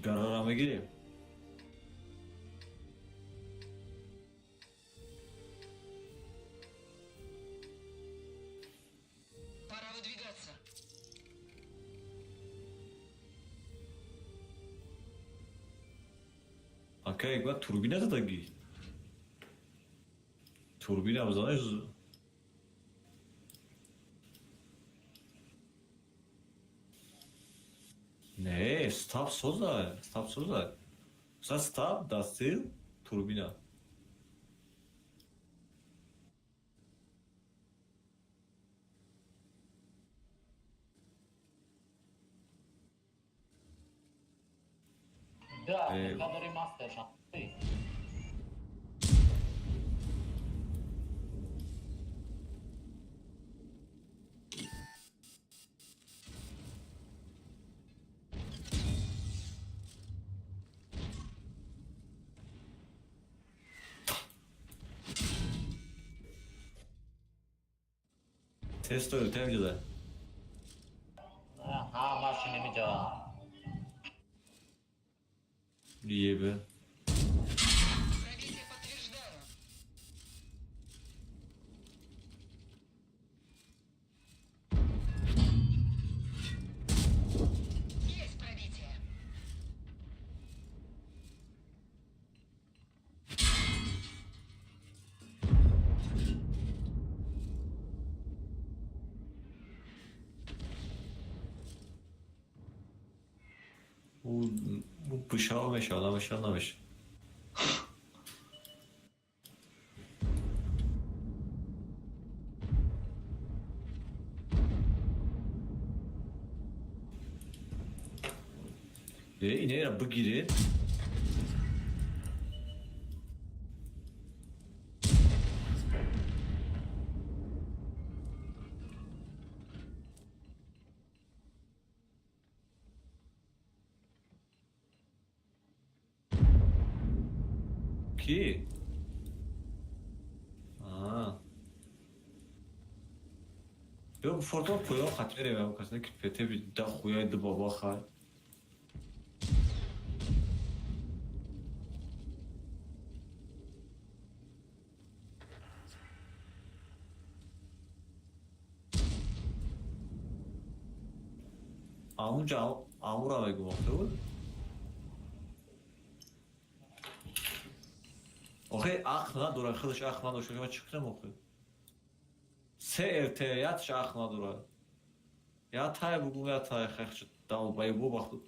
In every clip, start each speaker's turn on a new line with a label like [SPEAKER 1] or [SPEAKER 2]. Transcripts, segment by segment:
[SPEAKER 1] Гарара мегирем.
[SPEAKER 2] Пора выдвигаться.
[SPEAKER 1] Ака, ягва турбина задагӣ. Турбина бизанеш. Не, стаб соза, стаб соза. Са стаб, дастил, турбина.
[SPEAKER 3] Да,
[SPEAKER 1] Э.
[SPEAKER 3] дори мастер.
[SPEAKER 1] Тест темҷида.
[SPEAKER 3] Ҳа, машин намиҷа.
[SPEAKER 1] Ебе.
[SPEAKER 2] Пробитие подтверждаю. Есть пробитие.
[SPEAKER 1] У бишава мешава, намешава, намешава. Э, инера бигиред. Ки? Аа. Ё фортон поён хат мерем, касне ки пете да хуяй ду баба хай. Амунҷа амура мегум охе буд. Охе ақл надорад, худаш ақл надошта, ман чӣ кунам охе? Се РТ ятш ақл надорад. Я тай бугум, я тай хехч долбоебо бахту.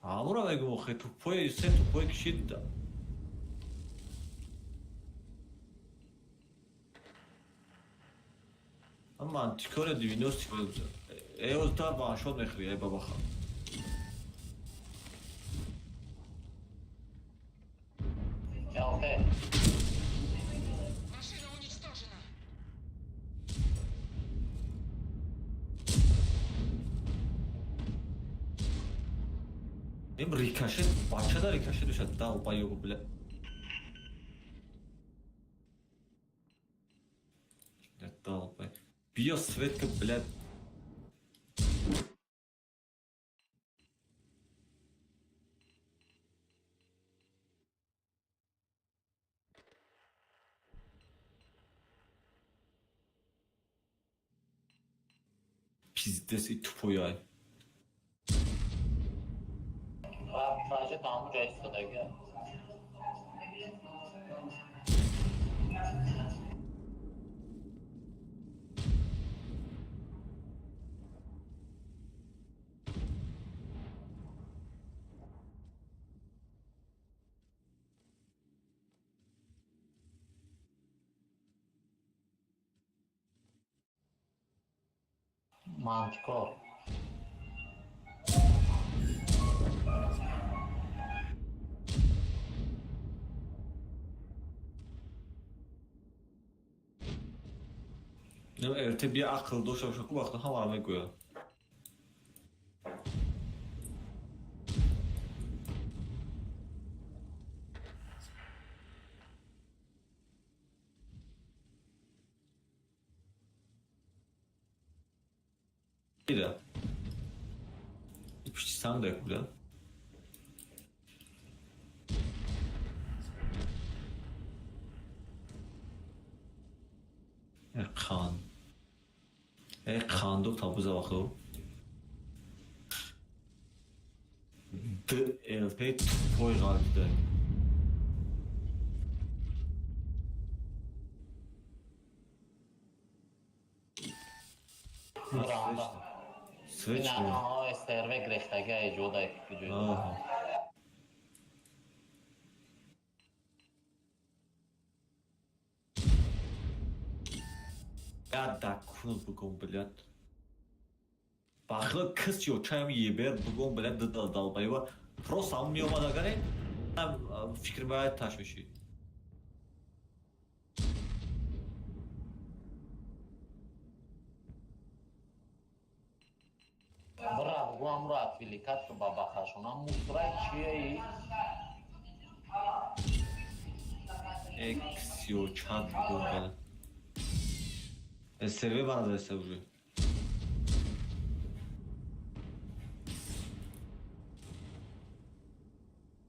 [SPEAKER 1] Амура мегум охе, тупой, се тупой кишид. Мантикоре 90 эоз та ваншот мехӯри, эй бабаха.
[SPEAKER 3] ЛТ.
[SPEAKER 2] Машина уничтожена.
[SPEAKER 1] Им рикошет, бачада рикошет мешад, долбоёб, бля. Бля, долбоёб. Биё светка, блядь. Пиздец и тупой ай.
[SPEAKER 3] Пражет амуҷа истодага. Мантикор.
[SPEAKER 1] РТ бия ақл дошта боша, ку вақт ҳамаро мегӯяд. Ида. Пишти санг дай куда? Қан. Қанду табуза вақто. Д ЛП тупой ғалбида. Свеч.
[SPEAKER 3] Ина СРВ грехтага иҷода куҷо.
[SPEAKER 1] Я дакунут бугом, блядь. Бахла кис ё чаям ебер бугом, блядь, дидал долбоеба. Просто ам меомад агаре, фикр бояд ташвиши.
[SPEAKER 3] Бра, бугу амро отвлекать ку бабахашона. Мусрай чие?
[SPEAKER 1] Экс ё чат бугом, блядь. СРВ бараза уже.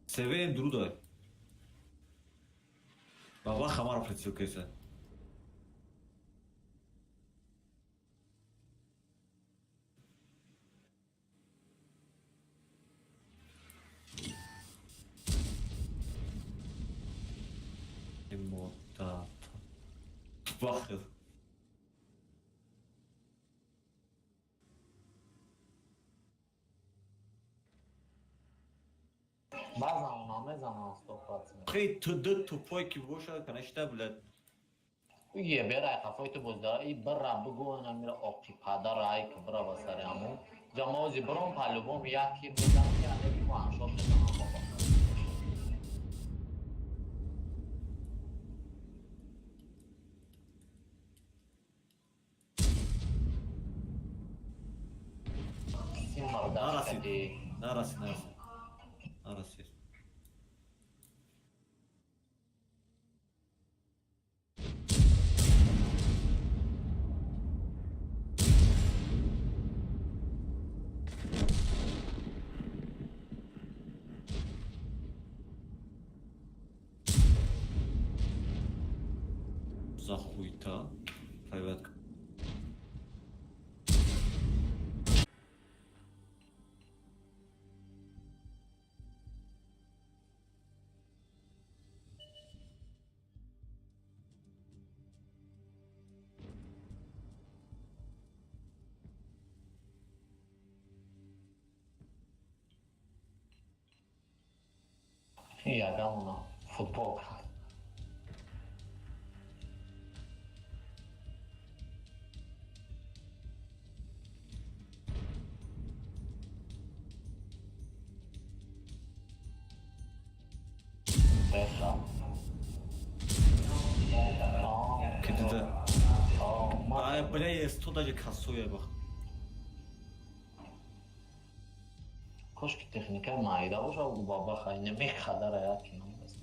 [SPEAKER 1] СВ друда. Баба хамар прицел кеса. Эмотата. Бахер.
[SPEAKER 3] Базан намезанам 100%.
[SPEAKER 1] Хей ту ду тупой ки бошад, конечно, блядь.
[SPEAKER 3] Е берай қафои ту боз дара и бира бугу ана мира оқи падар ай ки бира ба сари ҳамун ҷамози бирон палубом як кир мезанам ки ана ки ваншот мезанам баба. Сим мардаш кади.
[SPEAKER 1] Нарасид, нарасид. Нарасид. За хуйта. Приватка.
[SPEAKER 3] Ягамона футбол. Беша.
[SPEAKER 1] Кидида. Ай, бля, есть тут даже косуя бах.
[SPEAKER 3] Кошки техника майда боша гу баба хайне мехадара як кино аст.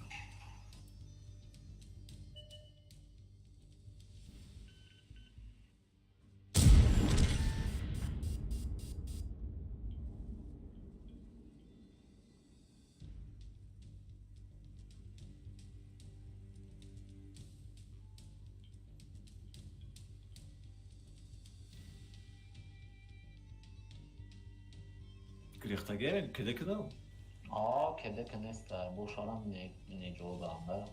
[SPEAKER 1] Грехтагерен, кеде кидал?
[SPEAKER 3] А, кеде ки неста, бошарам неҷодам да.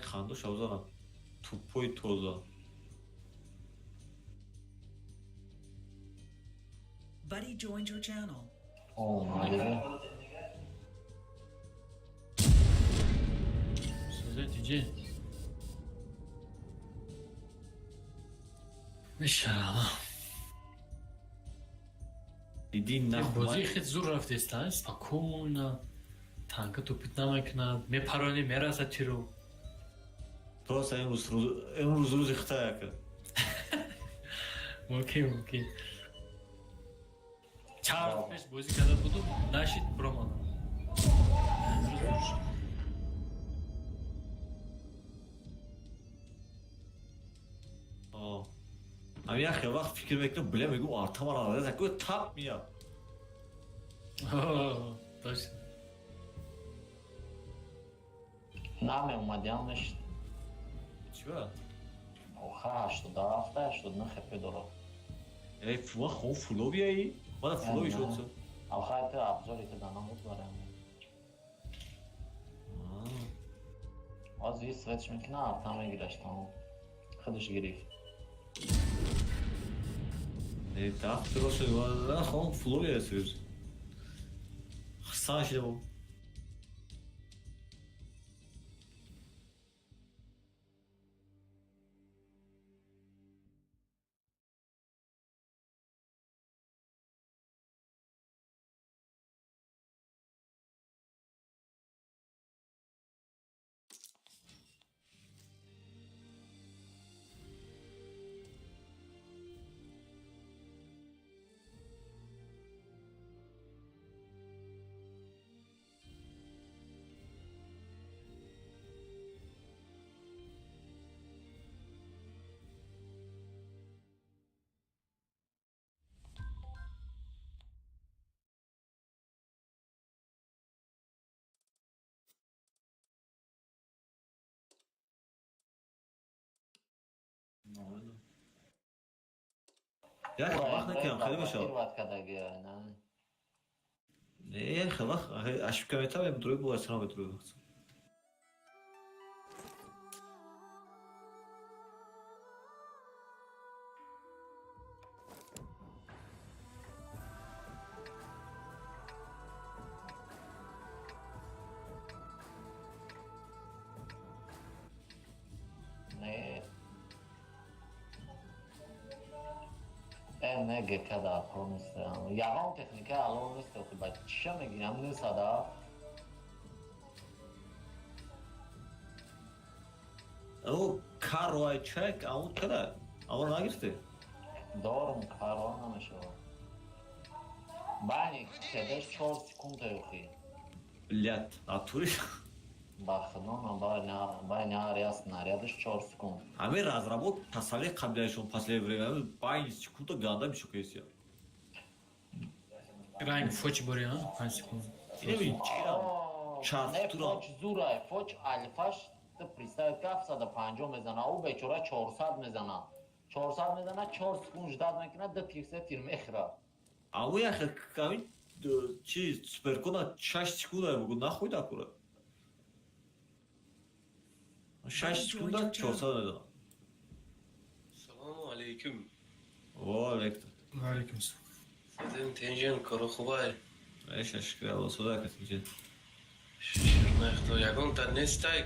[SPEAKER 1] Ханду шавзана. Тупой тоза.
[SPEAKER 4] Buddy joined your channel.
[SPEAKER 3] О, майда.
[SPEAKER 5] Сузет, иди. Иншаллах.
[SPEAKER 1] Иди нахуй.
[SPEAKER 5] Бозии хел зур рафтеста, спокойно. Танка тупит намекунад, мепарони, мерасад тиру.
[SPEAKER 1] Просто имрӯз рӯзи хитаяка.
[SPEAKER 5] Мумкин, мумкин. Чанд рӯз пеш бозӣ карда будум, нашид биромадам. Имрӯз зур шуд.
[SPEAKER 1] О. Ҳамин як хел вақт фикр мекунам, бля, мегӯм, арта мара такой тап мия.
[SPEAKER 5] О, точно.
[SPEAKER 3] Намеомадиам мешид.
[SPEAKER 1] Чиба?
[SPEAKER 3] Оха, 87, 89 хп дорад.
[SPEAKER 1] Эй, фума хон фуловияи? Мана фулови шуд.
[SPEAKER 3] Охай, ту обзори ту дана буд барам. Аз и светш мекуна, арта мегираш, тамом. Худаш гирифт.
[SPEAKER 1] Эй, дафт роша, мана хон фуловия сӯз. Хасан шида. Як вақт накунам, хеле бошад.
[SPEAKER 3] Вақт кадаги, на.
[SPEAKER 1] Не, хеле вақт ошибка метавонем, друг бо асрам друг вақт.
[SPEAKER 3] Не. Не ГК дар кор нест. Ягон техника алон нест, охи ба чиша мегирам несада.
[SPEAKER 1] О, каро ай чек, а он када? А он нагирифте?
[SPEAKER 3] Дорум каро намешава. Бани, кедеш 4 секунда охи.
[SPEAKER 1] Блядь, натури.
[SPEAKER 3] Ба худо байни ҳар як снарядаш 4 секунд.
[SPEAKER 1] Ҳамин разработ касали қаблияшон последнее время байни секунда ганда мешукаисия.
[SPEAKER 5] Ранг фоч бори, а? 5 секунд.
[SPEAKER 1] Инами чирам. Чарх
[SPEAKER 3] Не,
[SPEAKER 1] турам.
[SPEAKER 3] фоч зурай, фоч алфаш ту представь ки 750 мезана, ӯ бечора 400 мезана. 400 мезана, 4 секунд ждать мекунад, ду тир, се тир мехӯрад.
[SPEAKER 1] Аму як ҳамин чи суперкона 6 секунда бугу нахуй дакура. 6 секунда 400 мезана.
[SPEAKER 6] Салому алейкум.
[SPEAKER 1] Ва алейкум.
[SPEAKER 5] Ва алейкум салом.
[SPEAKER 6] Садим тенҷен коро хубай.
[SPEAKER 1] Эша шукр Алло суда катинҷен.
[SPEAKER 6] Ширнахто ягонта нестай.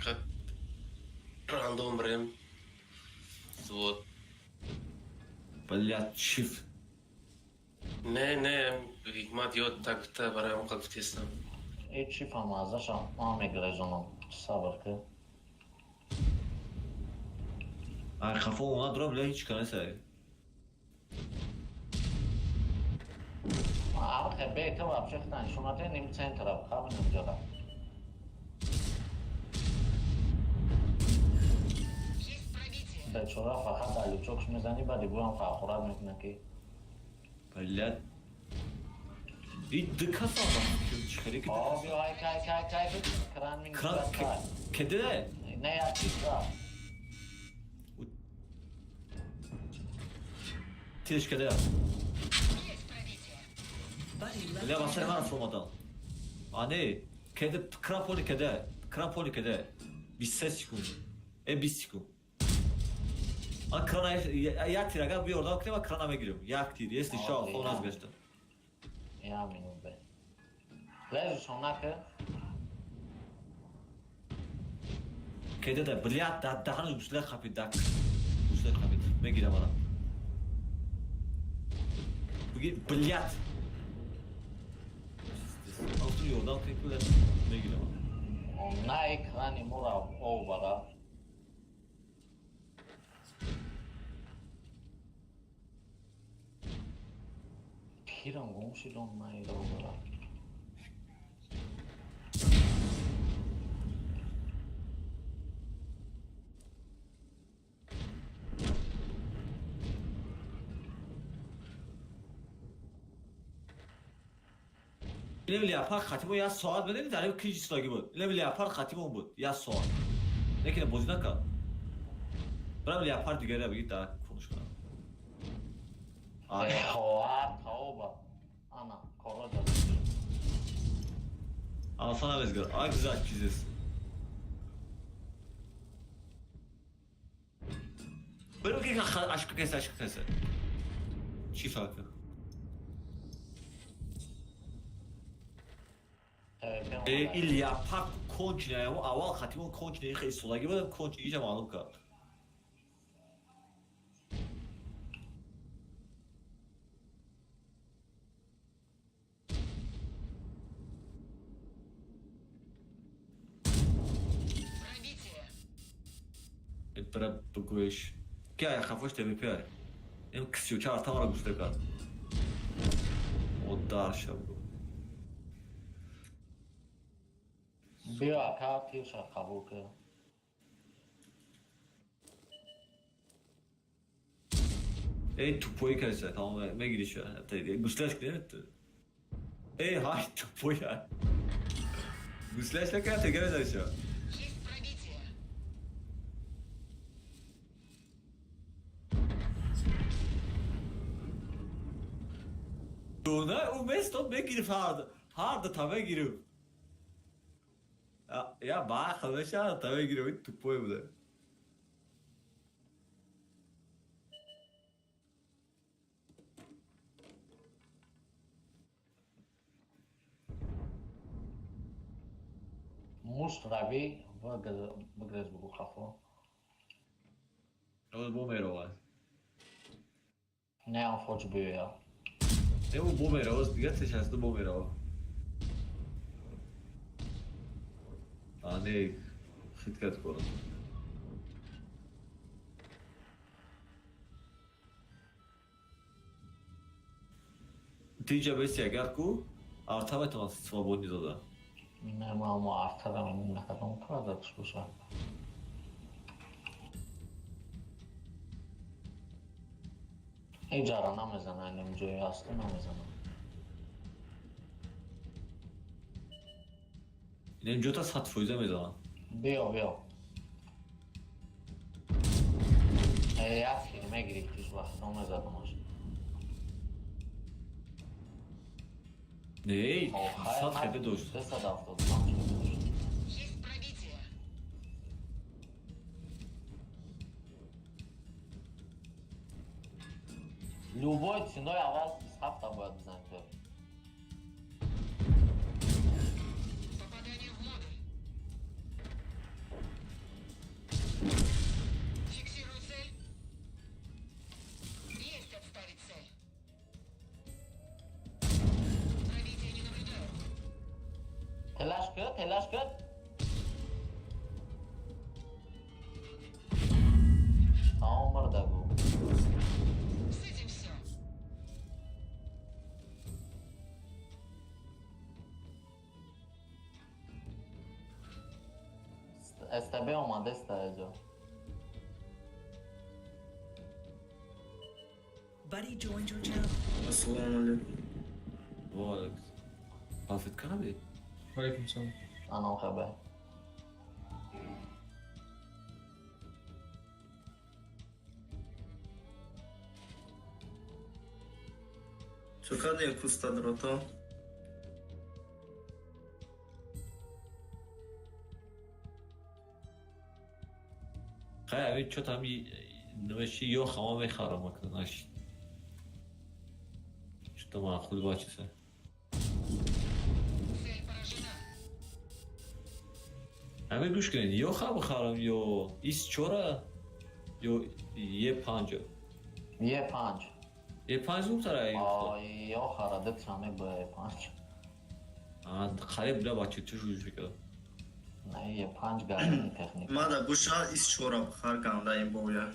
[SPEAKER 6] Как рандом рем. Вот.
[SPEAKER 1] Блядь, чиф.
[SPEAKER 6] Не, не, ҳикмат ёд так гуфта барои он гуфтестам.
[SPEAKER 3] Ҳеҷ чӣ фаҳмазашам, ман мегирезонам. Сабр ки.
[SPEAKER 1] Ай хафо она дурам, бля, ҳеч канесай.
[SPEAKER 3] Архе бе ту вообще хтан шунате ним центра хабинам ҷода.
[SPEAKER 2] Есть пробитие.
[SPEAKER 3] Бечора фақат дар лючокш мезанӣ, баъди буам фахурат мекуна ки.
[SPEAKER 1] Блядь. И дикаса чи хеле ки.
[SPEAKER 3] О, биё, ай кай кай кай кран мин.
[SPEAKER 1] Кран кеде?
[SPEAKER 3] Не, як чиза.
[SPEAKER 1] Тиш кеде?
[SPEAKER 2] Есть пробитие.
[SPEAKER 4] Buddy left
[SPEAKER 1] Бля,
[SPEAKER 4] your
[SPEAKER 1] басар ман
[SPEAKER 4] channel.
[SPEAKER 1] формадан. А не, кеде кран поли кеде? Кран поли кеде? 23 секунд. Э 20 секунд. А крана як тир агар биёрдам кунем, крана мегирем. Як тир, если шо, фон аз гашта.
[SPEAKER 3] Я минут бе. Лежиш онака.
[SPEAKER 1] Кеде да, блядь, да даҳанаш гусла хапид, да. Гусла хапид. Мегирам ана. Буги, блядь. Авту ёрдам кунем, блядь, мегирам.
[SPEAKER 3] На экрани мура овбара. Тирам гум шидон на овбара.
[SPEAKER 1] Инам леопард хатимо як соат медонӣ дар киҷ истодагӣ буд. Инам леопард хатимон буд як соат. Лекин бозӣ накард. Барам леопард дигаре бигӣ дар кунш кунам.
[SPEAKER 3] Хоҳар тавба. Ана, кора дад.
[SPEAKER 1] Алсана безгар. Ай güzel çiziz. Böyle bir aşkı kese aşkı kese. Чӣ фарқе? Ин леопард кончине, аввал хатимон кончине, хеле солагӣ будам, кончине иҷа маълум кард. Бра бигӯеш. Ки ай хафош ТВП ай. Ин ксюча артамара гушта кард. Одар шаб.
[SPEAKER 3] Биё ака тирша қабул кар.
[SPEAKER 1] Эй тупой кайса, тамом мегири ша. Гуслаш кунем ту. Эй ҳай тупой ай. Гуслаш накард, тега мезани ша.
[SPEAKER 2] Есть пробитие.
[SPEAKER 1] Дона ӯ местод мегирифт ҳарду та мегирифт. Я баақл мешавад та мегирифт, ин тупой буда.
[SPEAKER 3] Мушт равӣ бигрез бугу хафо.
[SPEAKER 1] Ӯ бо меровад.
[SPEAKER 3] Не ам фоч биёя.
[SPEAKER 1] Не ӯ бо меровад, дига тешасту бо меровад. А не хиткат кора. Тиҷа беси агар ку арта метавонад свободни дода.
[SPEAKER 3] Не ма мо артара накардам кардаш боша. Иҷара намезана, инам ҷои ҳасту намезана.
[SPEAKER 1] Инам ҷота 100% мезанам.
[SPEAKER 3] Биё, биё. Як хел мегирифтиш вақто мезадамаш.
[SPEAKER 1] Не, 100 хеле дошт.
[SPEAKER 3] 375 дошт.
[SPEAKER 2] Есть пробитие.
[SPEAKER 3] Любой ценой аввал 27 бояд бизанӣ ту.
[SPEAKER 2] Попадание в модуль. Фиксирую цель. Есть отставить цель. Пробитие не наблюдаю.
[SPEAKER 3] Телаш кар, телаш кар. Тамом мурда гу.
[SPEAKER 2] С этим все.
[SPEAKER 3] СТБ омада иста ҷо.
[SPEAKER 4] Buddy joined your channel.
[SPEAKER 7] Ассалому алейкум.
[SPEAKER 1] Ва алейкум. Пафет канаби?
[SPEAKER 7] Алейкум салом.
[SPEAKER 3] Анам хабар.
[SPEAKER 7] Чо кардем кустадрото?
[SPEAKER 1] Хай ами чо там намеши ё хама мехарам акнаш. Что маъқул бачиса.
[SPEAKER 2] Цель поражена.
[SPEAKER 1] Ами гӯш кунед, ё ха бихарам ё ис чора ё Е5.
[SPEAKER 3] Е5.
[SPEAKER 1] Е5 зудтар ай.
[SPEAKER 3] Ё хара дитшаме ба Е5.
[SPEAKER 1] А қариб бля бача чӣ шуд фикр.
[SPEAKER 3] Не Е5 гарни техника.
[SPEAKER 7] Мада буша ис чора бихар ганда ин боя.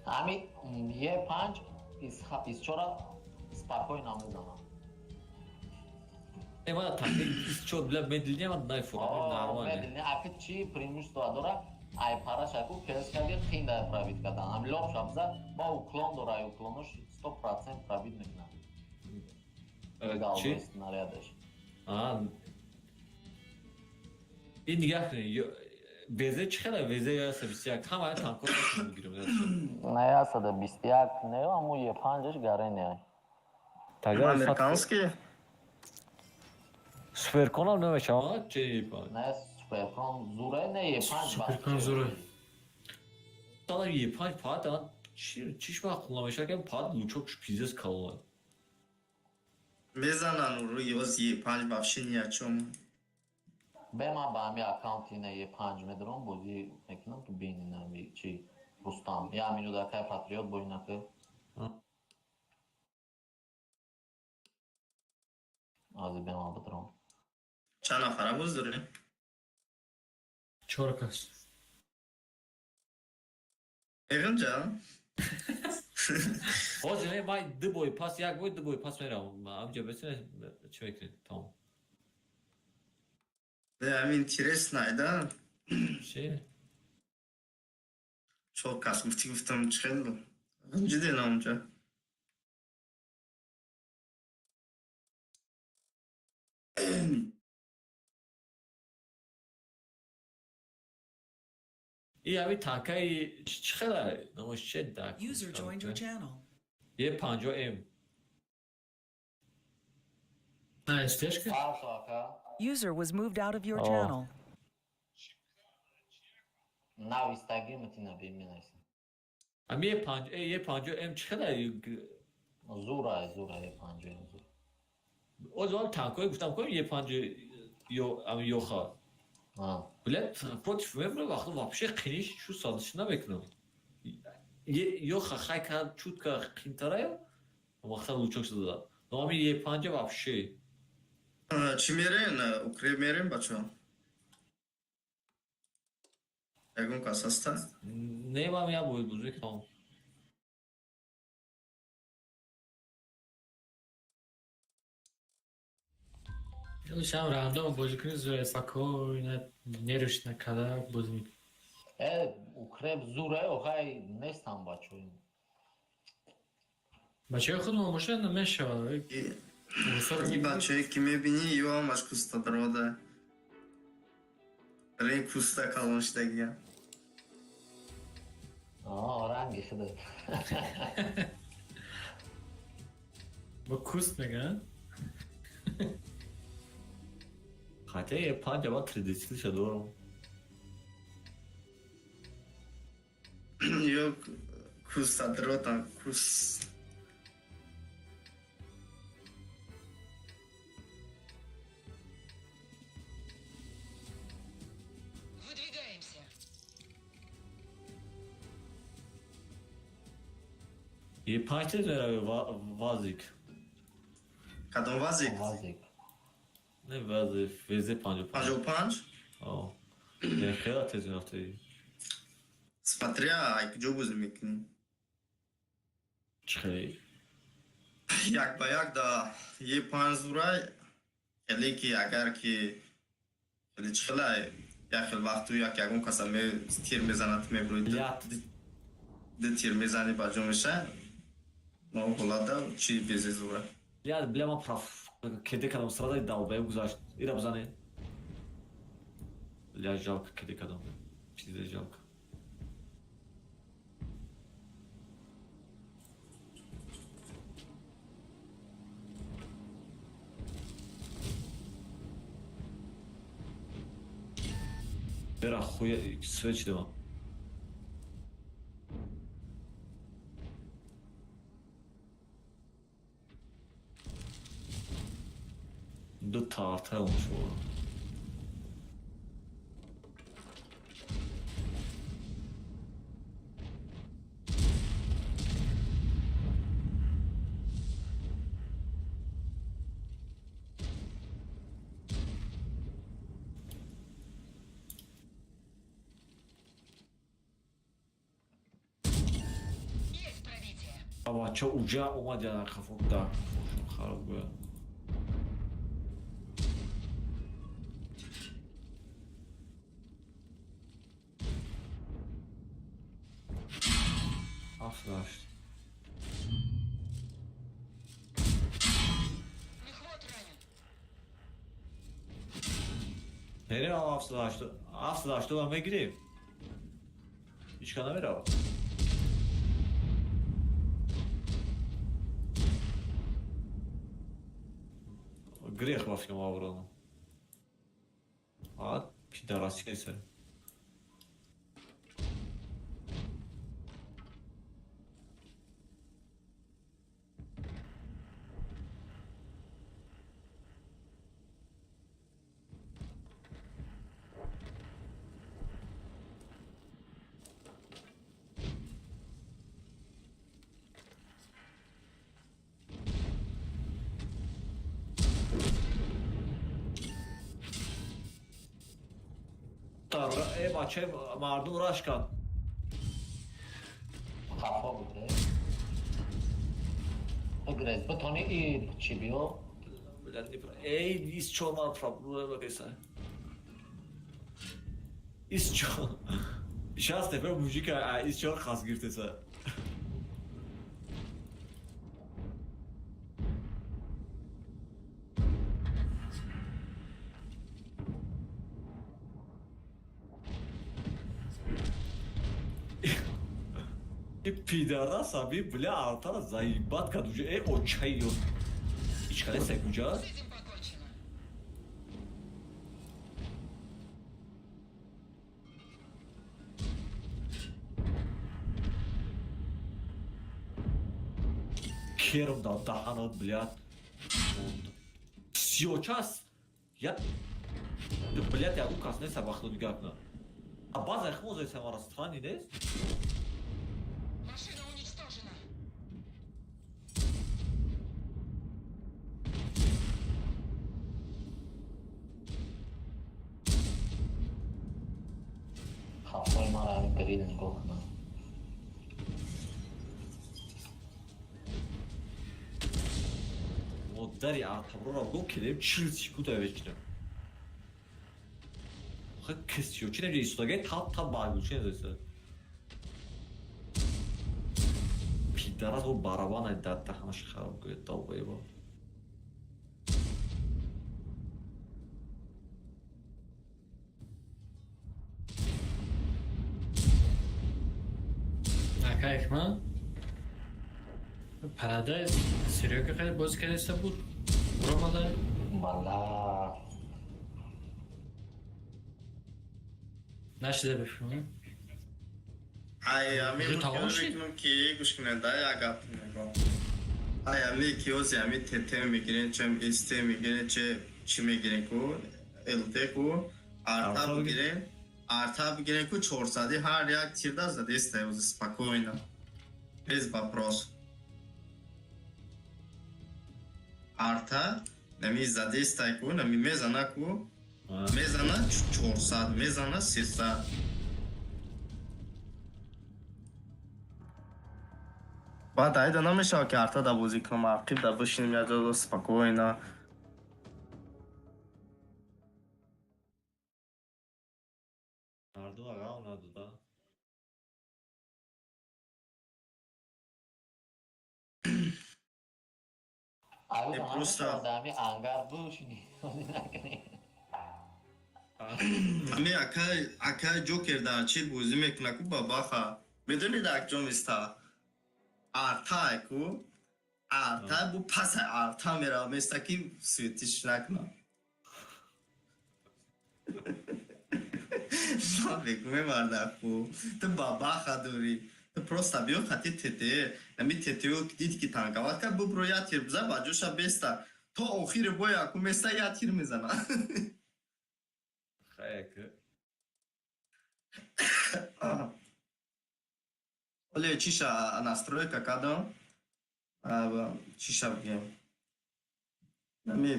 [SPEAKER 3] Ами Е5 из чора спокойно мезанам.
[SPEAKER 1] Э мада тақриб ис чор бля медлине мада найфурам нормально.
[SPEAKER 3] Медлине аки чи преимущество дора? Ай парашаку КСК-ги қинда пробит кардан. Ами лоб шабза ба уклон дора, ай уклонош 100% пробит мекунад.
[SPEAKER 1] Чӣ?
[SPEAKER 3] Снарядаш.
[SPEAKER 1] А, ин нигаҳ кунед, ВЗ чӣ хела? ВЗ 121 ҳамаи танкҳо мегирем.
[SPEAKER 3] Не, 121 не, аму Е5-ш гарене.
[SPEAKER 7] Американский?
[SPEAKER 1] Суперконам намешавад, чи Е5?
[SPEAKER 3] Не, Суперкон зуре, не, Е5.
[SPEAKER 5] Суперкон зуре.
[SPEAKER 1] Сала Е5 пад, а чиш маъқул намешавад, ки пад лучок пиздец калон.
[SPEAKER 7] Мезанан рӯи оз Е5 вообще ни о чём.
[SPEAKER 3] Бе, ман ба ҳами аккаунти ина Е5 медорам, бозӣ мекунам, ту бини нами чи Рустам. Я минут акай патриот бо инака. Ази бе ман бидрам.
[SPEAKER 7] Чанд нафара боз дорем?
[SPEAKER 5] Чор кас.
[SPEAKER 7] Меғинҷа?
[SPEAKER 1] Ҳозир не, ман ду бой пас, як бой, ду бой пас меравам. Амҷа бесине чӣ мекунед? Тамом.
[SPEAKER 7] Не, ами интересно, да?
[SPEAKER 1] Чӣ?
[SPEAKER 7] Чор кас гуфтӣ, гуфтам, чӣ хел ғинҷиден онҷа.
[SPEAKER 1] И ҳами танкаи чӣ хела? Номаш че дак?
[SPEAKER 4] User joined your channel.
[SPEAKER 1] Е50 М.
[SPEAKER 5] На, СТшка?
[SPEAKER 3] Хорошо, ака.
[SPEAKER 4] User was moved out of your
[SPEAKER 1] О.
[SPEAKER 4] channel.
[SPEAKER 3] Навистагӣ метина биминайсам.
[SPEAKER 1] Ами Е5, Е50 М чӣ хела?
[SPEAKER 3] Зура, зура, Е5 зура.
[SPEAKER 1] Оз вам танкҳое гуфтам, ко Е5 ё ами ёха.
[SPEAKER 3] А.
[SPEAKER 1] Блядь, против мебра вақт вообще қиниш шу садиш намекунам. Ёха хай ка чутка қинтараю, вақта лучок шуда. Но ами Е5 вообще.
[SPEAKER 7] Чӣ мерен? Укреп мерем, бачо? Ягон кас ҳаста?
[SPEAKER 1] Не, ман я бой бузург тамом.
[SPEAKER 5] Шам рандом бозӣ кунӣ, зуре, спокойно, нерушна када бозӣ мекунӣ.
[SPEAKER 3] Э, укреп зуре, охай нестам бачо.
[SPEAKER 5] Бачаҳои худмон бошад, намешавад.
[SPEAKER 7] И бачае ки мебинӣ, ё ҳамаш кустадрода. Рен куста калон шудагия.
[SPEAKER 3] А, ранги худат.
[SPEAKER 5] Бо куст мегӯянд?
[SPEAKER 1] Хотя Е5 ава 3D дорам.
[SPEAKER 7] Ё кустадротан, кус.
[SPEAKER 2] Выдвигаемся.
[SPEAKER 1] Е5 тез мераве вазик.
[SPEAKER 7] Кадом вазик?
[SPEAKER 3] Вазик.
[SPEAKER 1] Не вазик, ВЗ 55.
[SPEAKER 7] 55?
[SPEAKER 1] О. Не, хела тез мерафта.
[SPEAKER 7] Смотря, ай куҷо бозӣ мекунӣ.
[SPEAKER 1] Чӣ хеле?
[SPEAKER 7] Як ба як да Е5 зурай, хеле ки агар ки хеле чӣ хелай, як хел вақту як ягон каса тир мезанад, мебурӣ.
[SPEAKER 1] Блядь.
[SPEAKER 7] Ду тир мезанӣ, ба ҷо меша. Но ҳолата чи безе зура.
[SPEAKER 1] Бля, бля, ман прав кеде кардам, сразу долбоеб гузашт. Ира бизане. Бля, жалко кеде кардам. Пиздец жалко. Бера хуя свеч дема. Ду тарта olmuş bu.
[SPEAKER 2] Есть пробитие.
[SPEAKER 1] Бача уҷа омад я хафок да хароб гӯя. Ҳафт ҳашт.
[SPEAKER 2] Мехвод
[SPEAKER 1] Мерем 780 780 мегирем. Ҳеч кас намеравад. Грех ба фикрам авроно. А пидораси нест. Бачаи мардум рашканд.
[SPEAKER 3] Хафа буд. Бигрез, битони и чӣ биё?
[SPEAKER 1] Эй, из чо ман проблема кайса. Из чо? Сейчас теперь мужика, а из чо хас гиртеса. Пидораса би, бля, артара заебат кад уже. Эй, очай ё. Ичкале секунҷа?
[SPEAKER 2] С этим покончено.
[SPEAKER 1] Керм да даҳанот, блядь. Сиёчас. Я блядь, я указ нест вақту нигоҳ кунам. А баъзе хмоза самара странный нест?
[SPEAKER 2] Машина уничтожена.
[SPEAKER 3] Хафои маро ҳамин грил нигоҳ кунам.
[SPEAKER 1] Модари артаброра гум кидем 40 секунда вечна. Ха кисиё чи намеҷа истодагай тап тап баргучи назеса. Пидорас бо барабан дар даҳанаш хароб гӯяд долбоеба.
[SPEAKER 5] Ака Ҳикмат, Парадайз Серёга хеле бозӣ кардаиста буд. Буромада.
[SPEAKER 3] Бала.
[SPEAKER 5] Нашида бифилм.
[SPEAKER 7] Ай, ами
[SPEAKER 5] Уже тамом шид?
[SPEAKER 7] мекунам ки гӯш кунед, да, як гап мегӯям. Ай, ами ки ози ами ТТ мегирен, чем СТ мегирен, че чӣ мегирен ку, ЛТ ку, арта
[SPEAKER 1] Арта
[SPEAKER 7] бигирен, арта бигирен ку 400 ҳар як тирда задеста ози спокойно. Без вопрос. Арта нами задеста ку, нами мезана ку, мезана 400, мезана 300. Баъд айда намешавад ки арта да бозӣ кунам, ақиб да бишинем як ҷо спокойно.
[SPEAKER 1] Мардум ағам надода.
[SPEAKER 3] Ай,
[SPEAKER 7] Просто-
[SPEAKER 3] ҳами ангар бушини. Бозӣ накунӣ.
[SPEAKER 7] Ами акай Ҷокер дар чӣ бозӣ мекуна ку бабаха. Медонӣ дар куҷо места? Артай ку. Артай бу паса арта мерава места ки светиш накуна. Ман мегӯям мардаку. Ту бабаха дорӣ. Ту просто биё хати ТТ. Ами ТТ дид ки танковат кард, бубро як тир бизан, ба ҷоша беста. То охири бой аку места як тир мезана.
[SPEAKER 1] Хаяк.
[SPEAKER 7] Оле чиша настройка кардам. Чиша бигем. Ами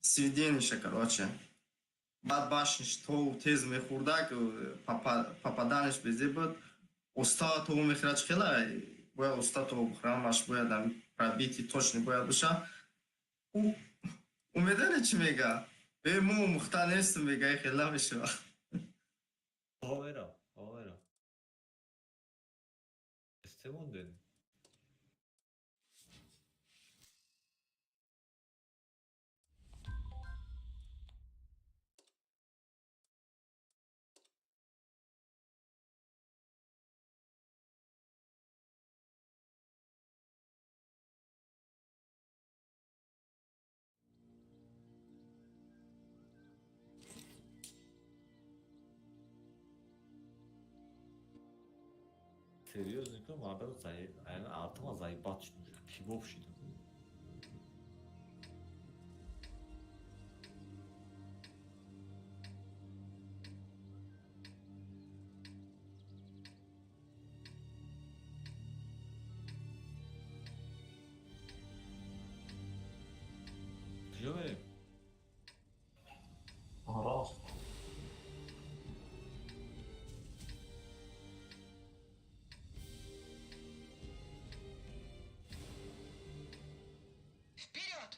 [SPEAKER 7] сведениша, короче. Баъд башниш то тез мехӯрдак, попаданиш безе буд. Оста то мехӯрад чӣ хела? Бояд оста то бихӯрамаш, бояд ами пробити точно бояд боша. Ӯ медони чӣ мега? Э, мо мухта нестем, мега, хела мешава.
[SPEAKER 1] Овера, овера. Эсте монден. Серьёзно кун мардам заеб, артама заебат шидум, пибоб шидум. Куҷо мерем?
[SPEAKER 3] Рост.
[SPEAKER 2] Вперед!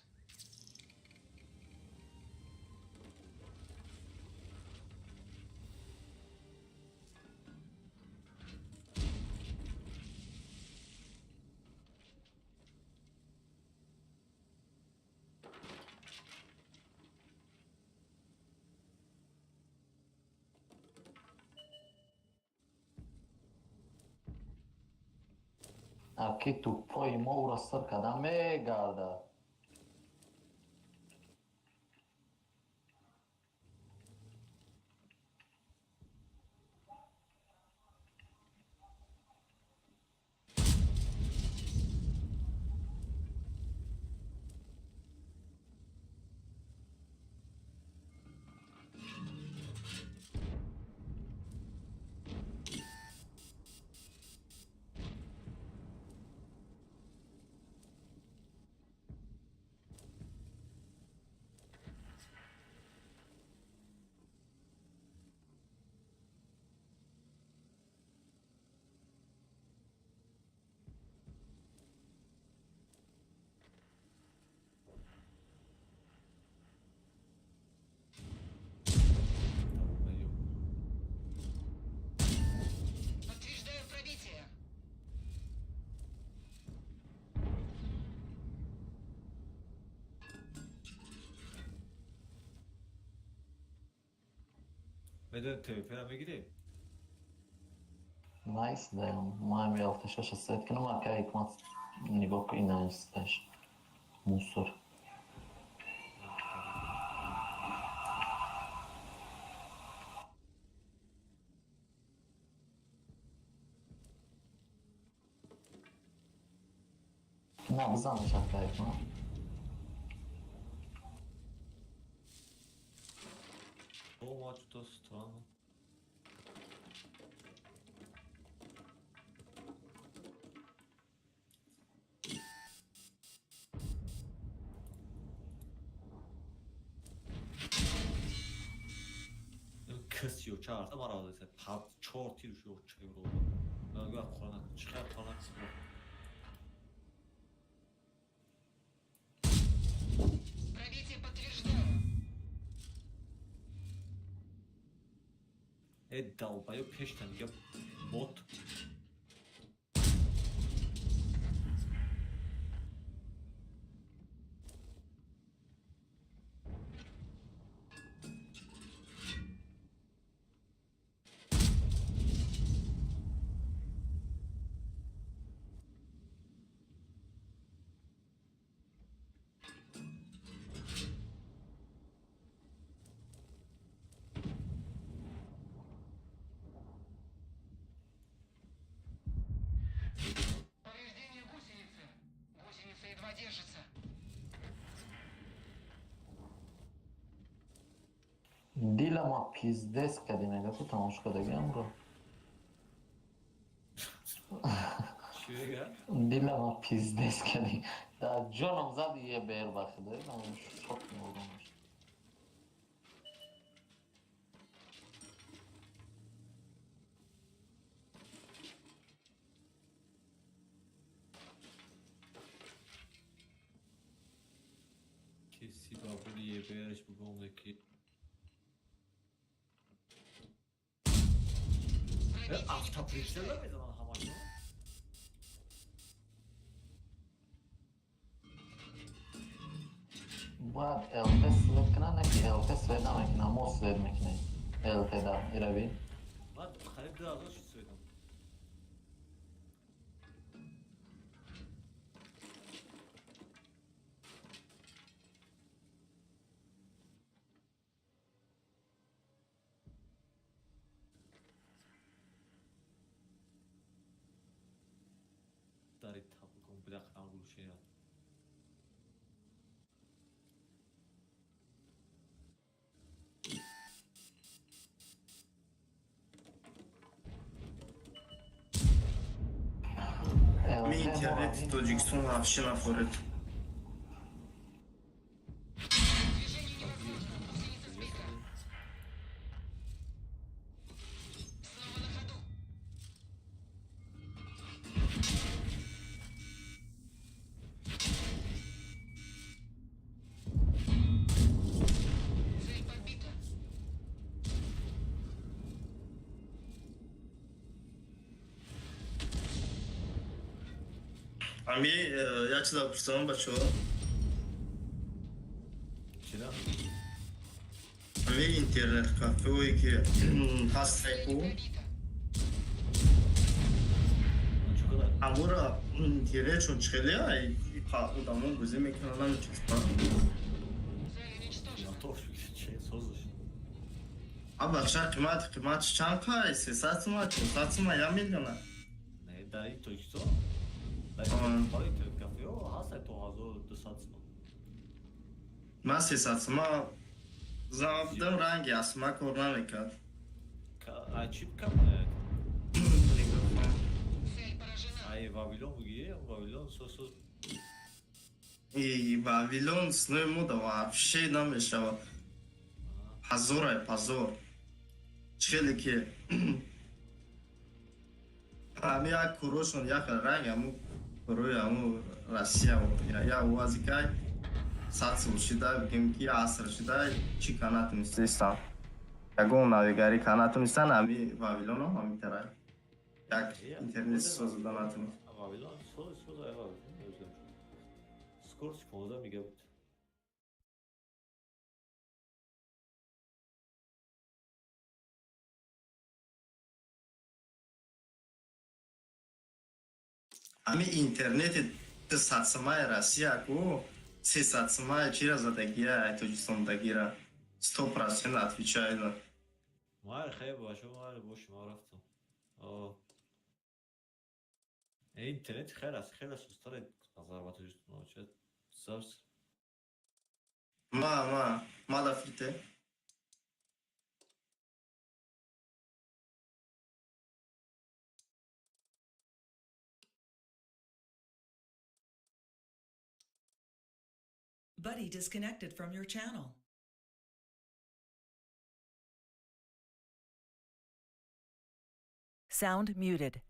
[SPEAKER 3] Аки тӯппои мо ӯро сир карда мегардад.
[SPEAKER 2] Подтверждаю пробитие.
[SPEAKER 1] Медонем ТВП-ра мегирем?
[SPEAKER 3] Найс даем. Маем ялташаша сет кунам, ака ҳикмат нигоҳ кун инасташ. Мусор. На, бизанаш ака ҳикмат.
[SPEAKER 1] О, что-то странно. Кас ё чарта мара се чор тир шо чевро. Нага қурана чиқар қурана
[SPEAKER 2] Пробитие подтверждаю.
[SPEAKER 1] Э долбоёб пешта дига бот.
[SPEAKER 2] Повреждение гусеницы. Гусеница едва держится.
[SPEAKER 3] Дила ма пиздец кардем, ага ту тамошо кардагиамро.
[SPEAKER 1] Чӣ мега?
[SPEAKER 3] Дила ма пиздец кардем. Дар ҷоном зад е бер ба худо, ман шок мебурдам.
[SPEAKER 1] Киси бабули ебераш бугом ки.
[SPEAKER 2] Пробитие не
[SPEAKER 1] Автоприцел
[SPEAKER 2] подтверждаю.
[SPEAKER 1] мезанан ҳамашон.
[SPEAKER 3] Бояд ЛТ свет кунад, не ки ЛТ свет намекунад, мо свет мекунем. ЛТ да, ираби.
[SPEAKER 1] Ман қариб 2000 шуд светам. Бляха, там глушение.
[SPEAKER 7] Ми интернети Тоҷикистон вообще нафоред.
[SPEAKER 2] Движение невозможно. Гусеница сбита. Снова на ходу. Цель подбита.
[SPEAKER 7] Ами як чиза пурсам, бачаҳо.
[SPEAKER 1] Чира?
[SPEAKER 7] Ами интернет кафеое ки ҳастайку,
[SPEAKER 2] Цель пробита.
[SPEAKER 1] Чӣ қадар?
[SPEAKER 7] ҳамура интернетшон чӣ хеле одамон бозӣ мекунанд, намечаспанд.
[SPEAKER 2] Цель уничтожена.
[SPEAKER 1] Антош, че созаш?
[SPEAKER 7] Абахша, қимат чанд қай? 300 сума, 400 сума, 1 миллиона?
[SPEAKER 1] Не, дар ин Тоҷикистон. Дар
[SPEAKER 7] А.
[SPEAKER 1] интернет кафеҳо ҳастай то 1200 сомон.
[SPEAKER 7] Ман 300 сума задам, ранги асма кор намекард.
[SPEAKER 1] Ай чип кам?
[SPEAKER 2] Цель поражена.
[SPEAKER 1] Ай Вавилон бугие, Вавилон сос.
[SPEAKER 7] И Вавилон сной мода вообще намешава. Позорай, позор. Чӣ хеле ки ҳами як курошон як ранг, ҳаму курои ҳаму Россия як увази кай 100 сол шида, бигем ки аср шида, чӣ ка натунистестан, ягон навигарӣ ка натунистан. Ҳами Вавилоном ҳами тара як интернет созуда натунист.
[SPEAKER 1] Вавилон соз соз, ай Вавилон өзем. Скорость 15 мегабит.
[SPEAKER 7] Ҳами интернети 200 сумаи Россия ку 300 сумаи чира задагия, ай Тоҷикистон дагира, 100% отвечаю.
[SPEAKER 1] Майли, хейр, бачаҳо, майли, боши, ман рафтам. О. Интернет хеле аст, хеле сустаре назар ба Тоҷикистон. Ча сабз.
[SPEAKER 7] Ма дафрите.
[SPEAKER 4] Buddy disconnected from your channel. Sound muted.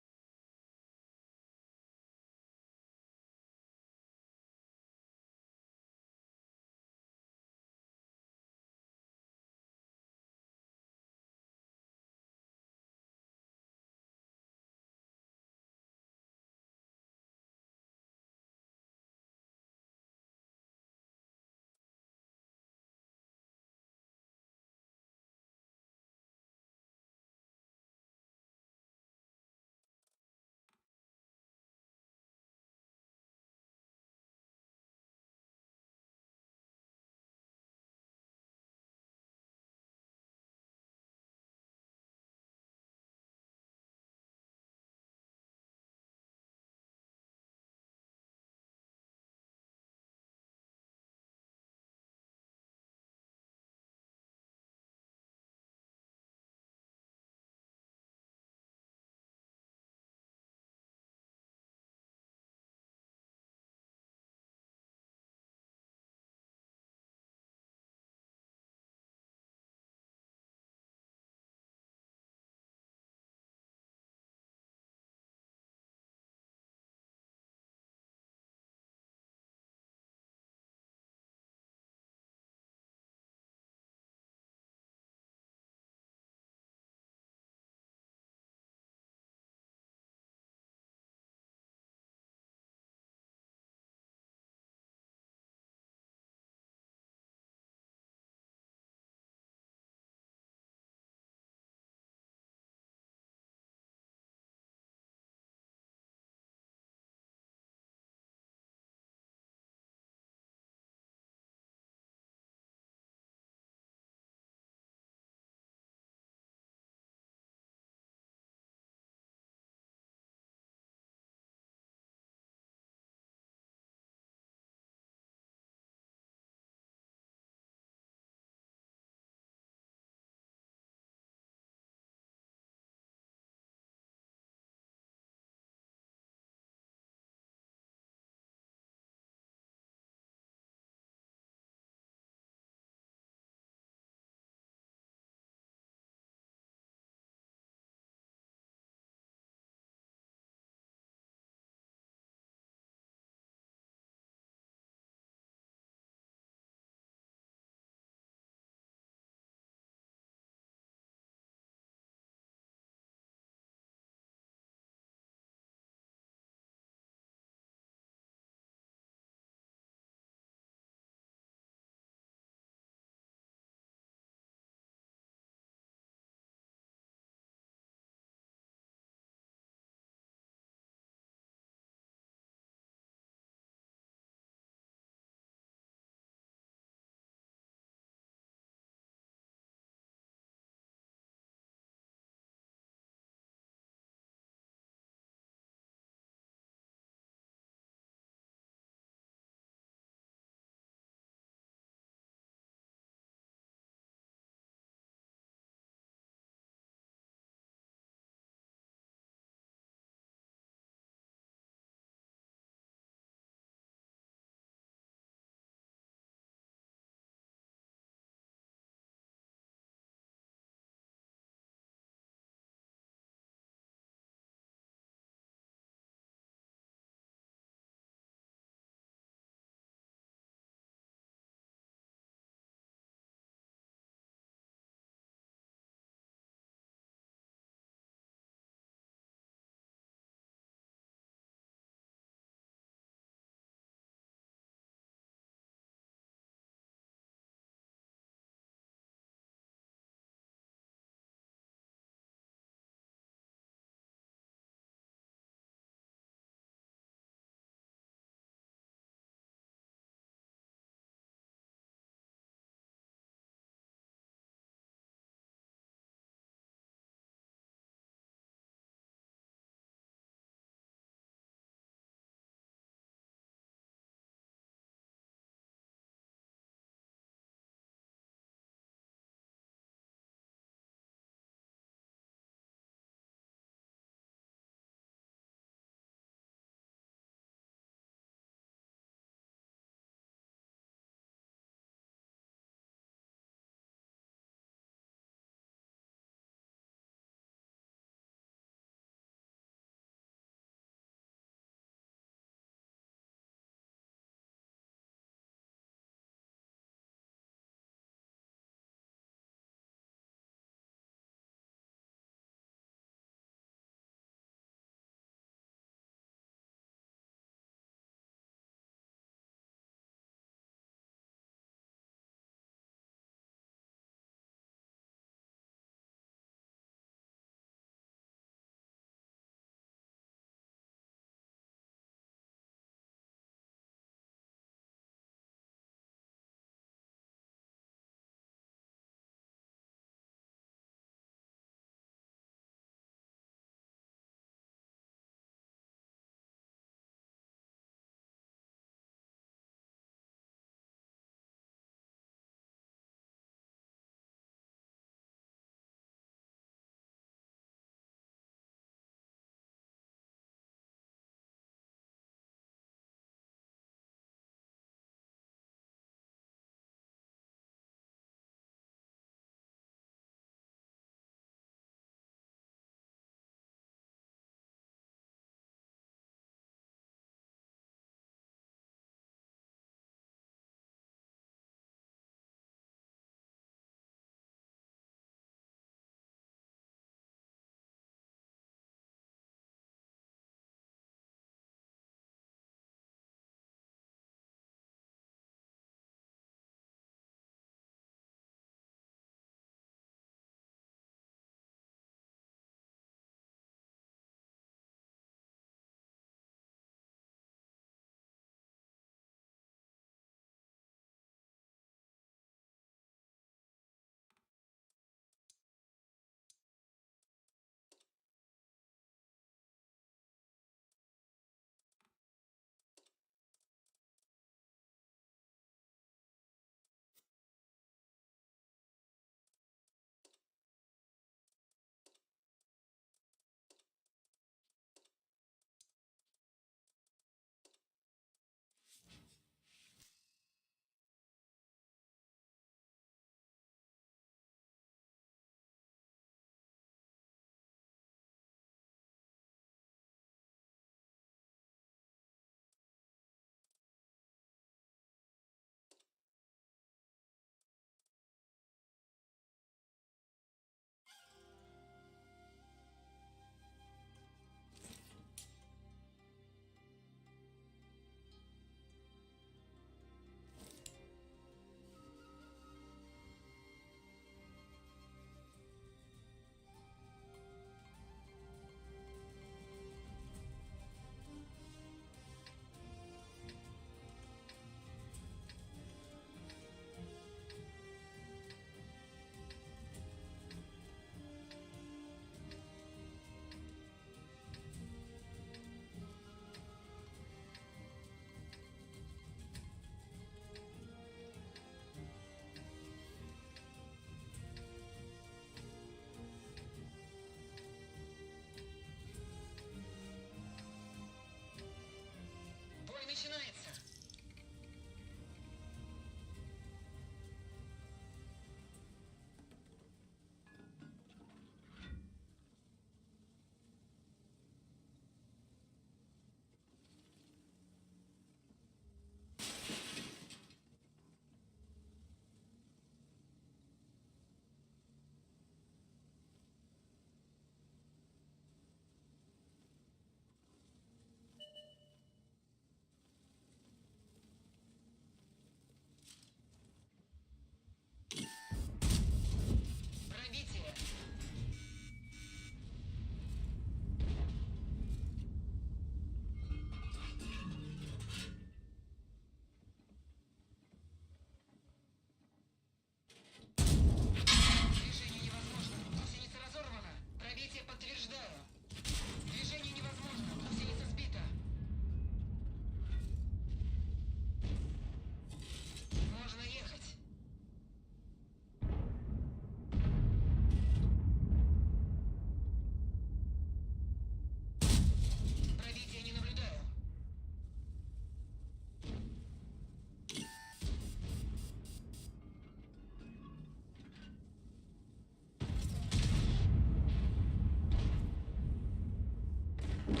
[SPEAKER 2] Броня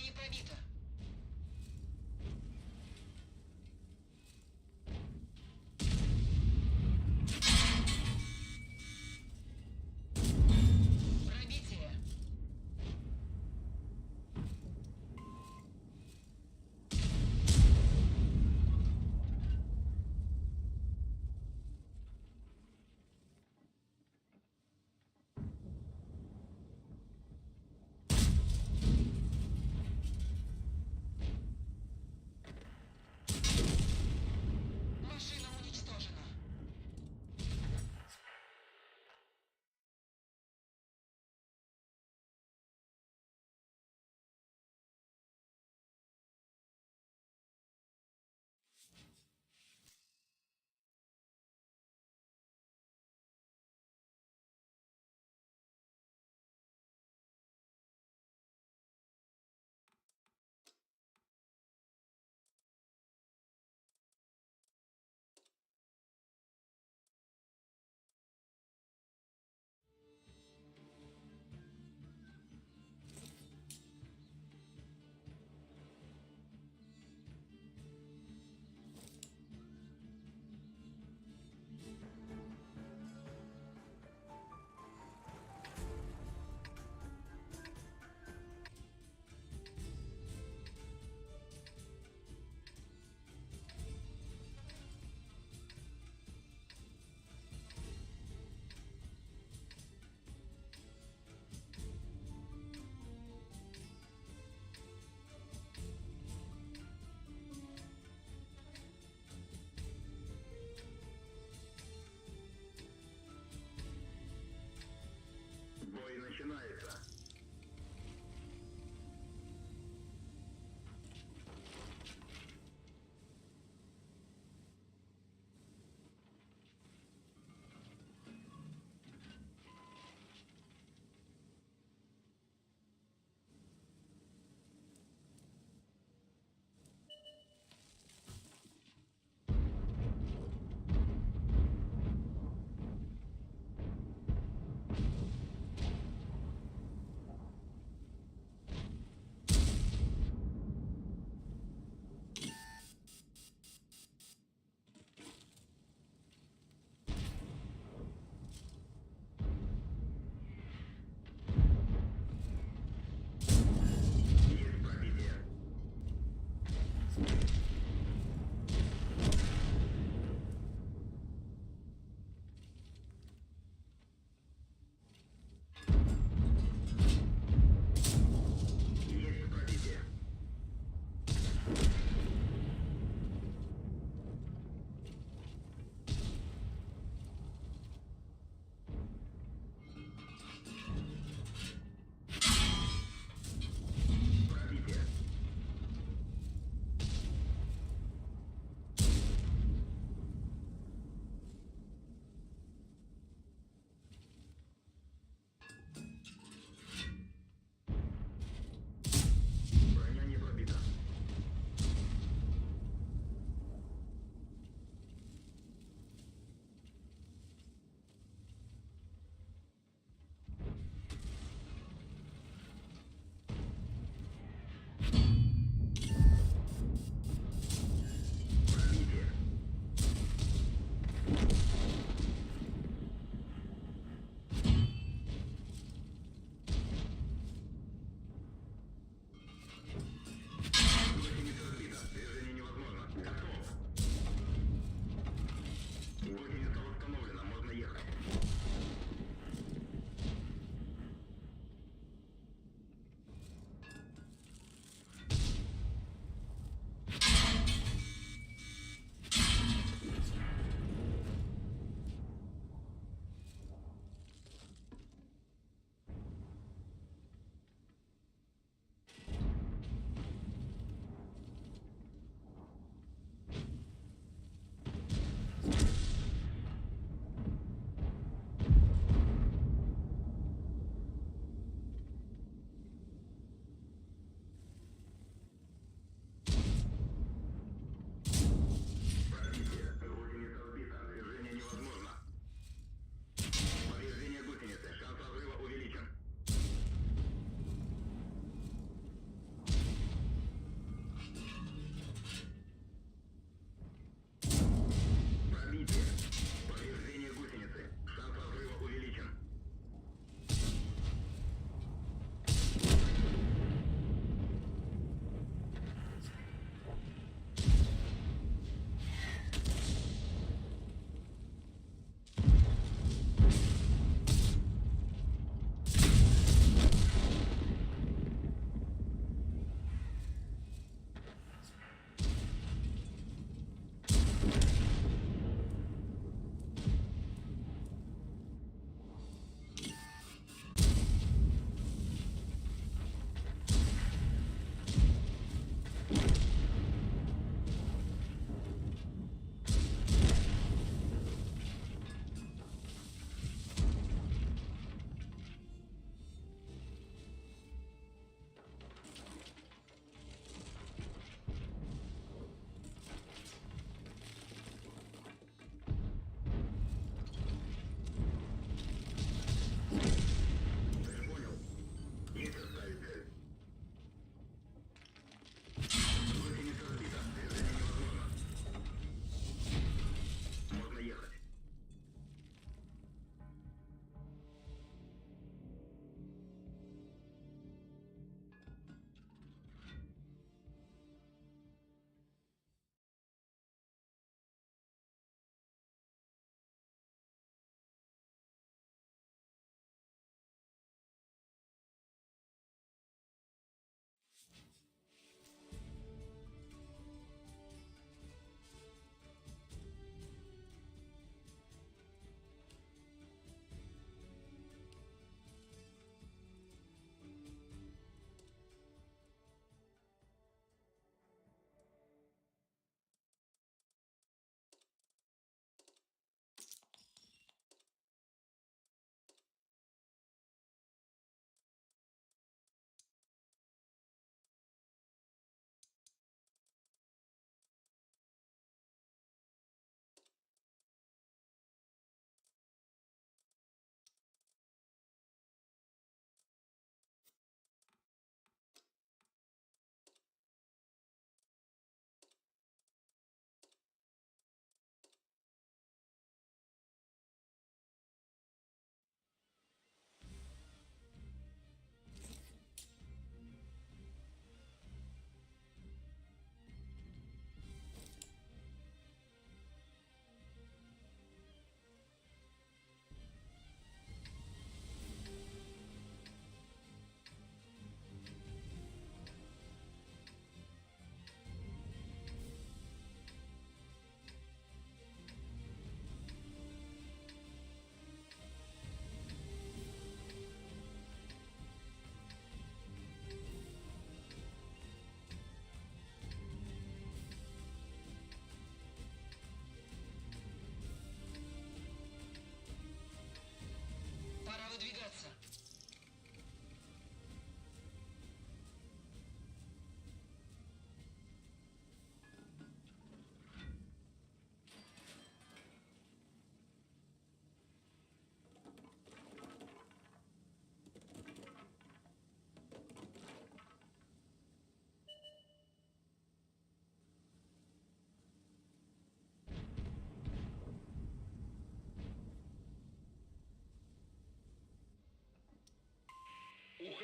[SPEAKER 2] не пробита. Пробитие.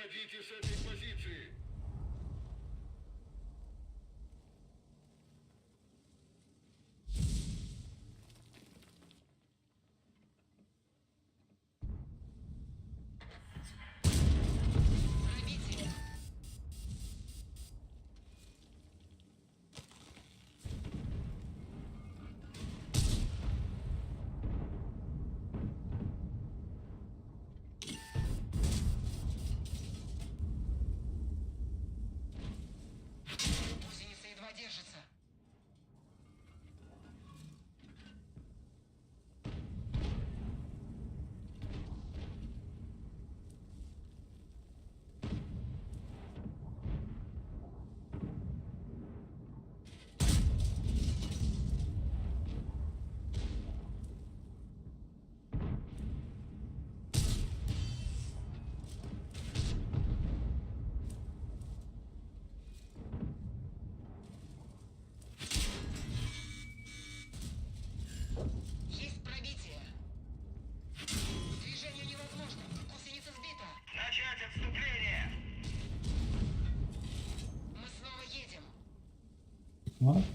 [SPEAKER 8] Уходите с этой позиции!
[SPEAKER 2] Пробитие. Гусеница едва держится. Есть пробитие. Движение невозможно. Гусеница сбита.
[SPEAKER 8] Начать отступление!
[SPEAKER 2] Мы снова едем.
[SPEAKER 9] Ҳикмат.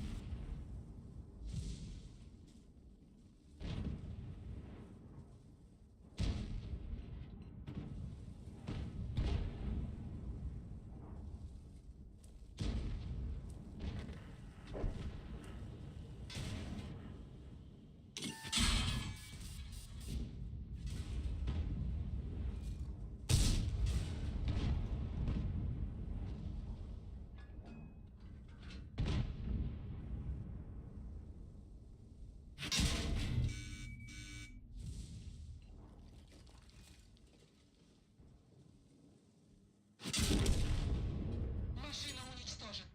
[SPEAKER 2] Машина уничтожена.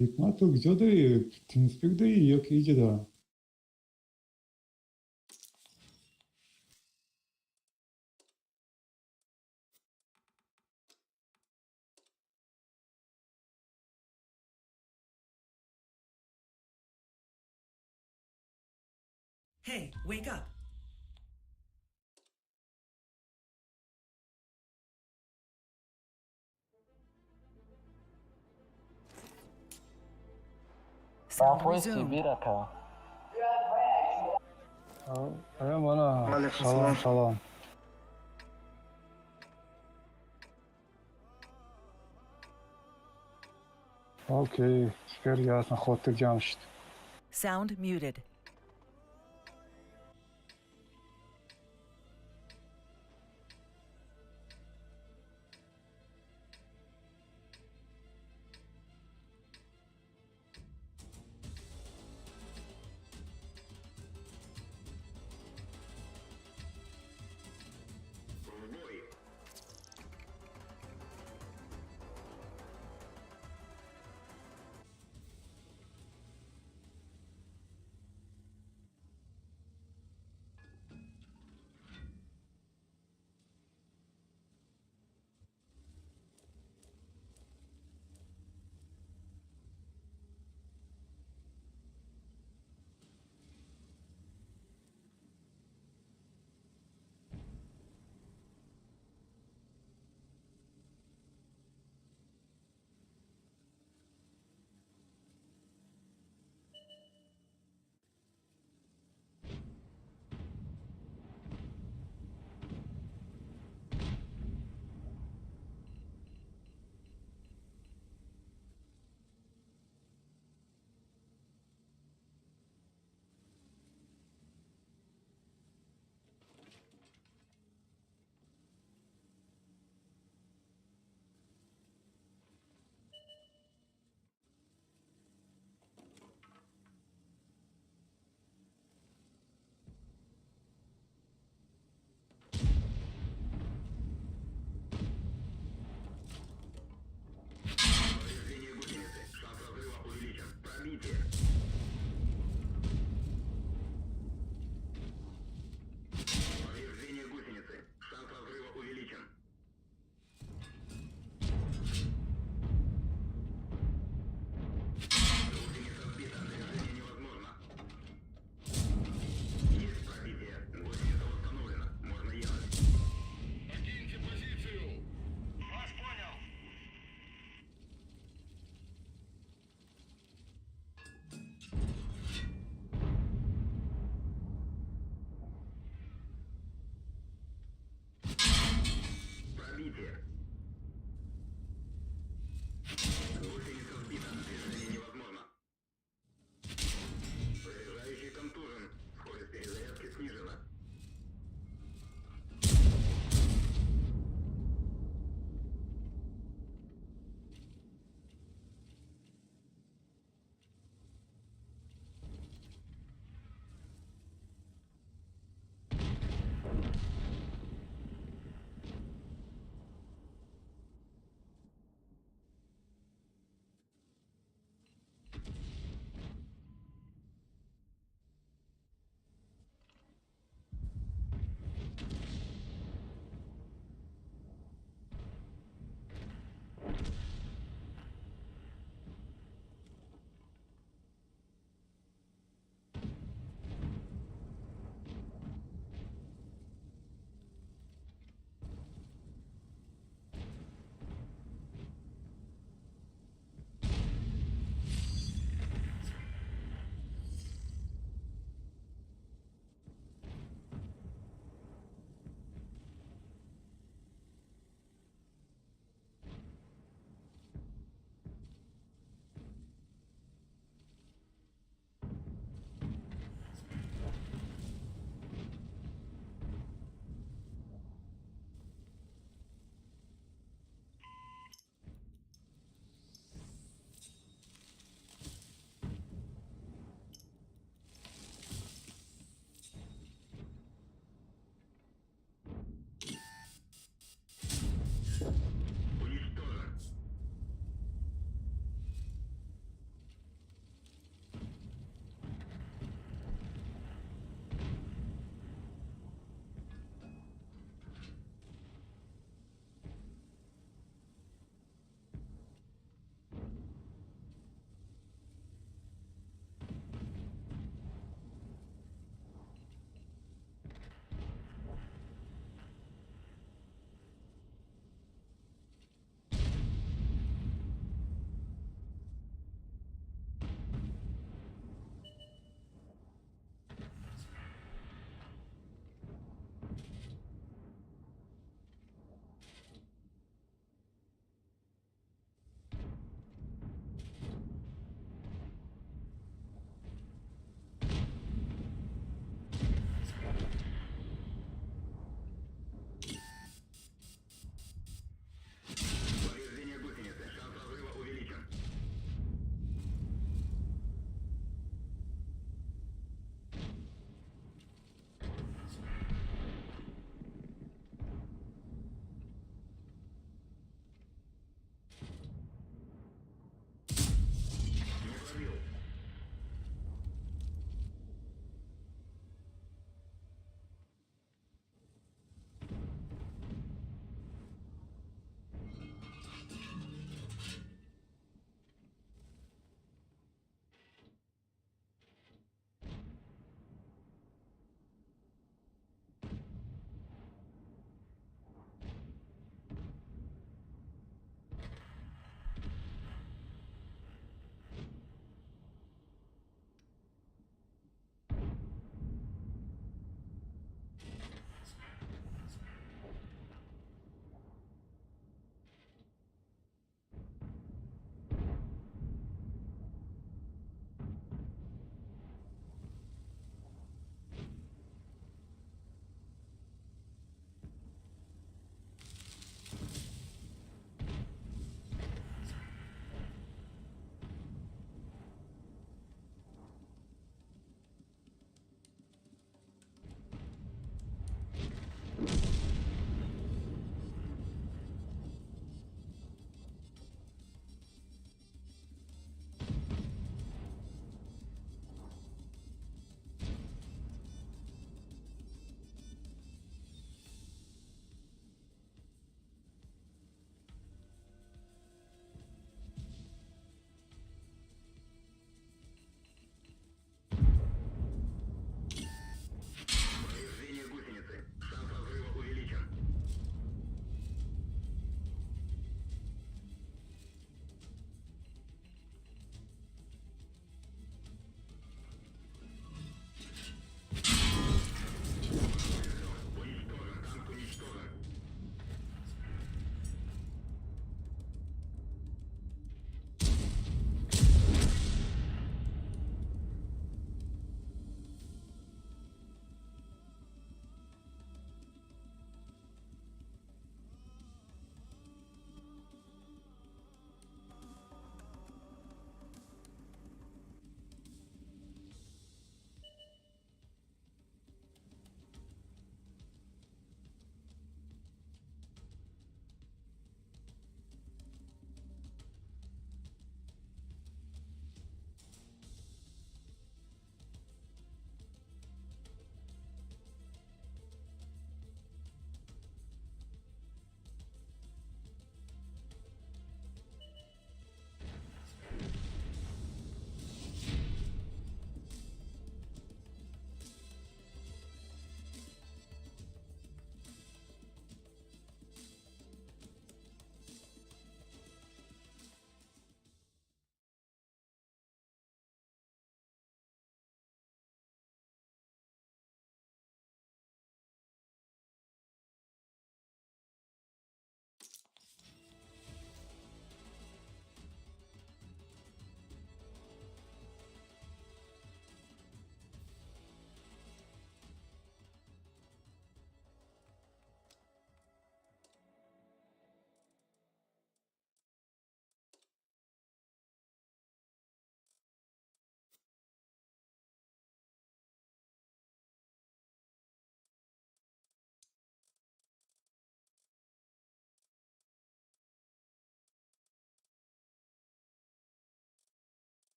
[SPEAKER 9] Ҳикмат, ту куҷо дорӣ? TeamSpeak дорӣ ё ки иҷо дорам?
[SPEAKER 4] Hey, wake up. Sound
[SPEAKER 3] Рафои
[SPEAKER 4] resumed.
[SPEAKER 3] Сибир ака.
[SPEAKER 7] Алейкум
[SPEAKER 9] Салом,
[SPEAKER 7] салом.
[SPEAKER 9] салом. Окей, теперь ясно, хотирҷамъ шуд.
[SPEAKER 4] Sound muted.
[SPEAKER 8] В бой!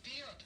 [SPEAKER 2] Вперед!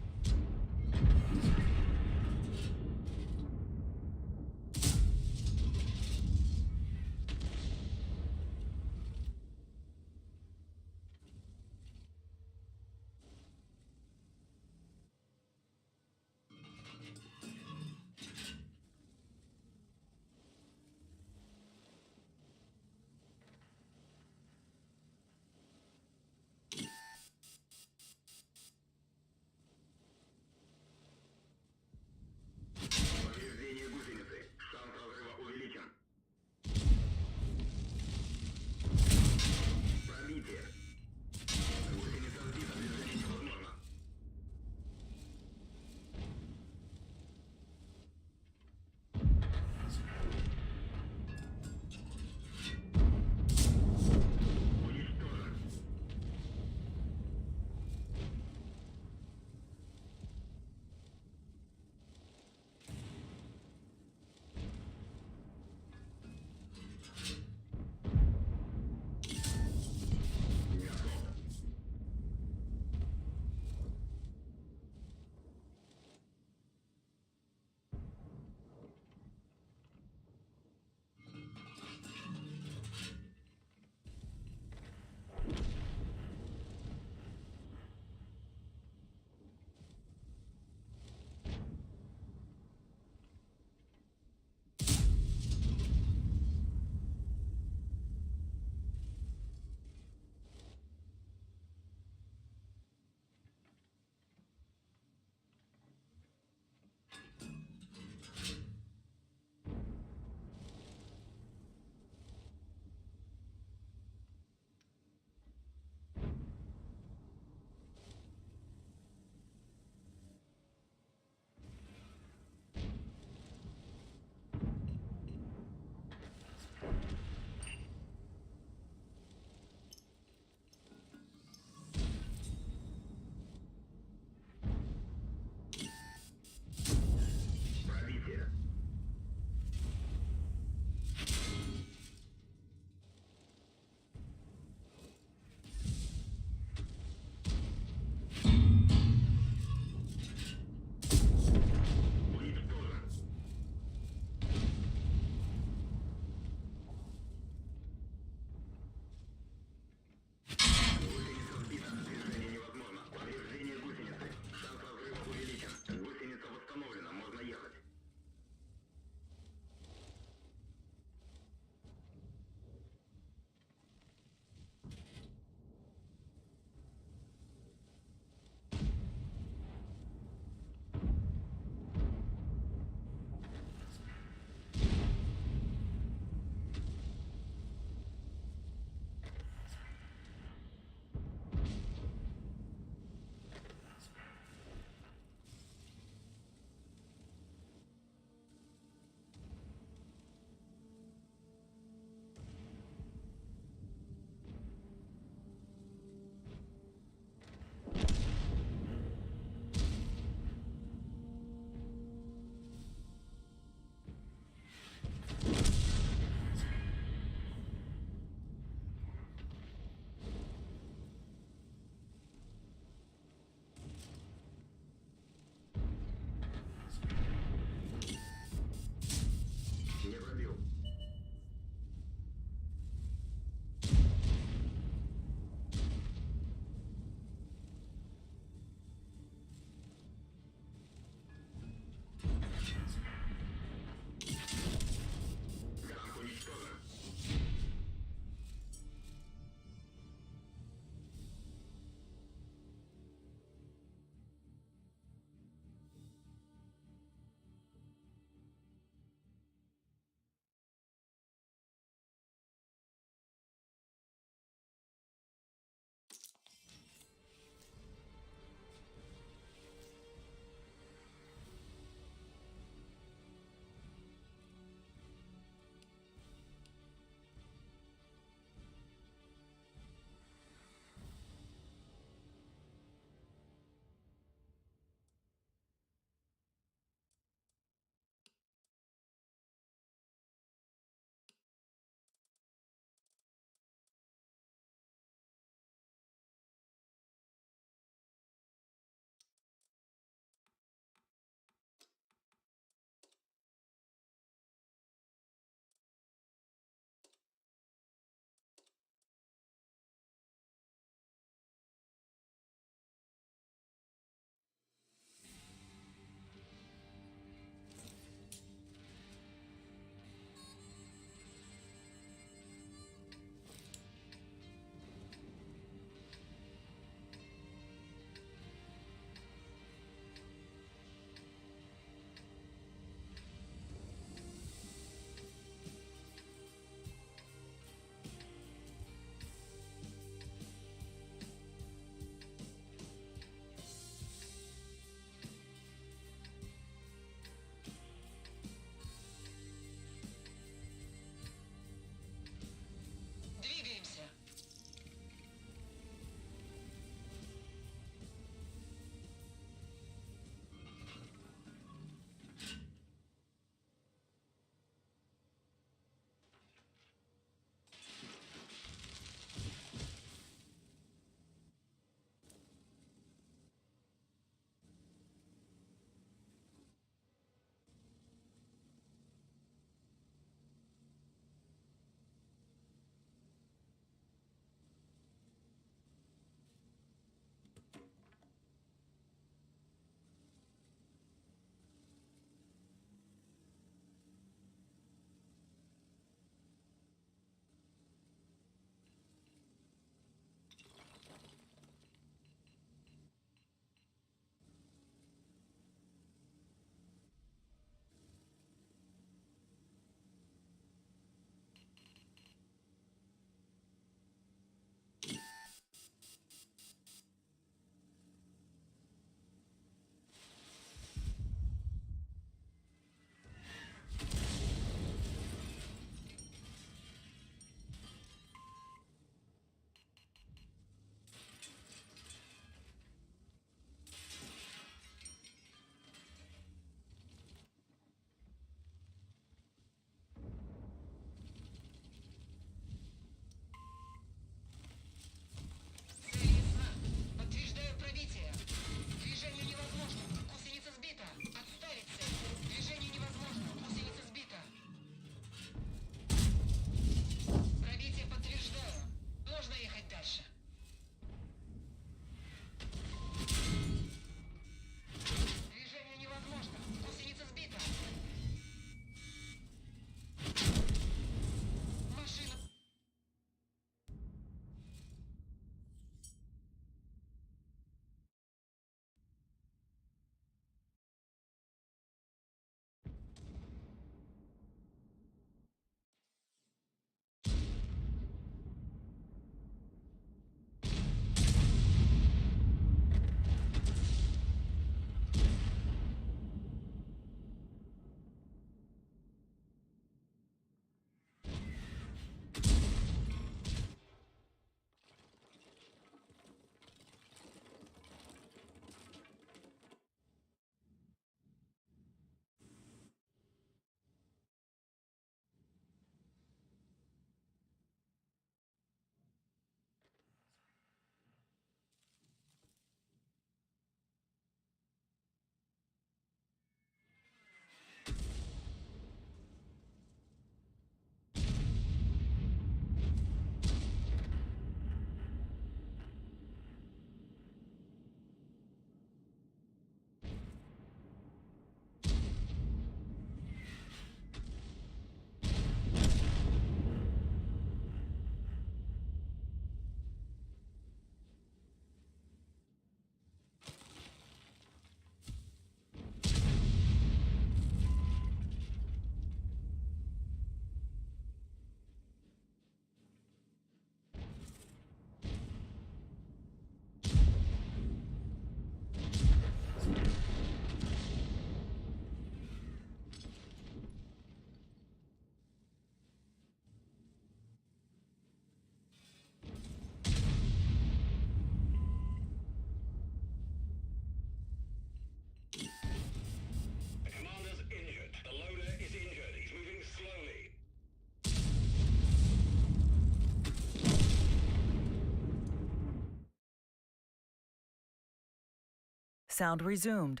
[SPEAKER 4] Sound resumed.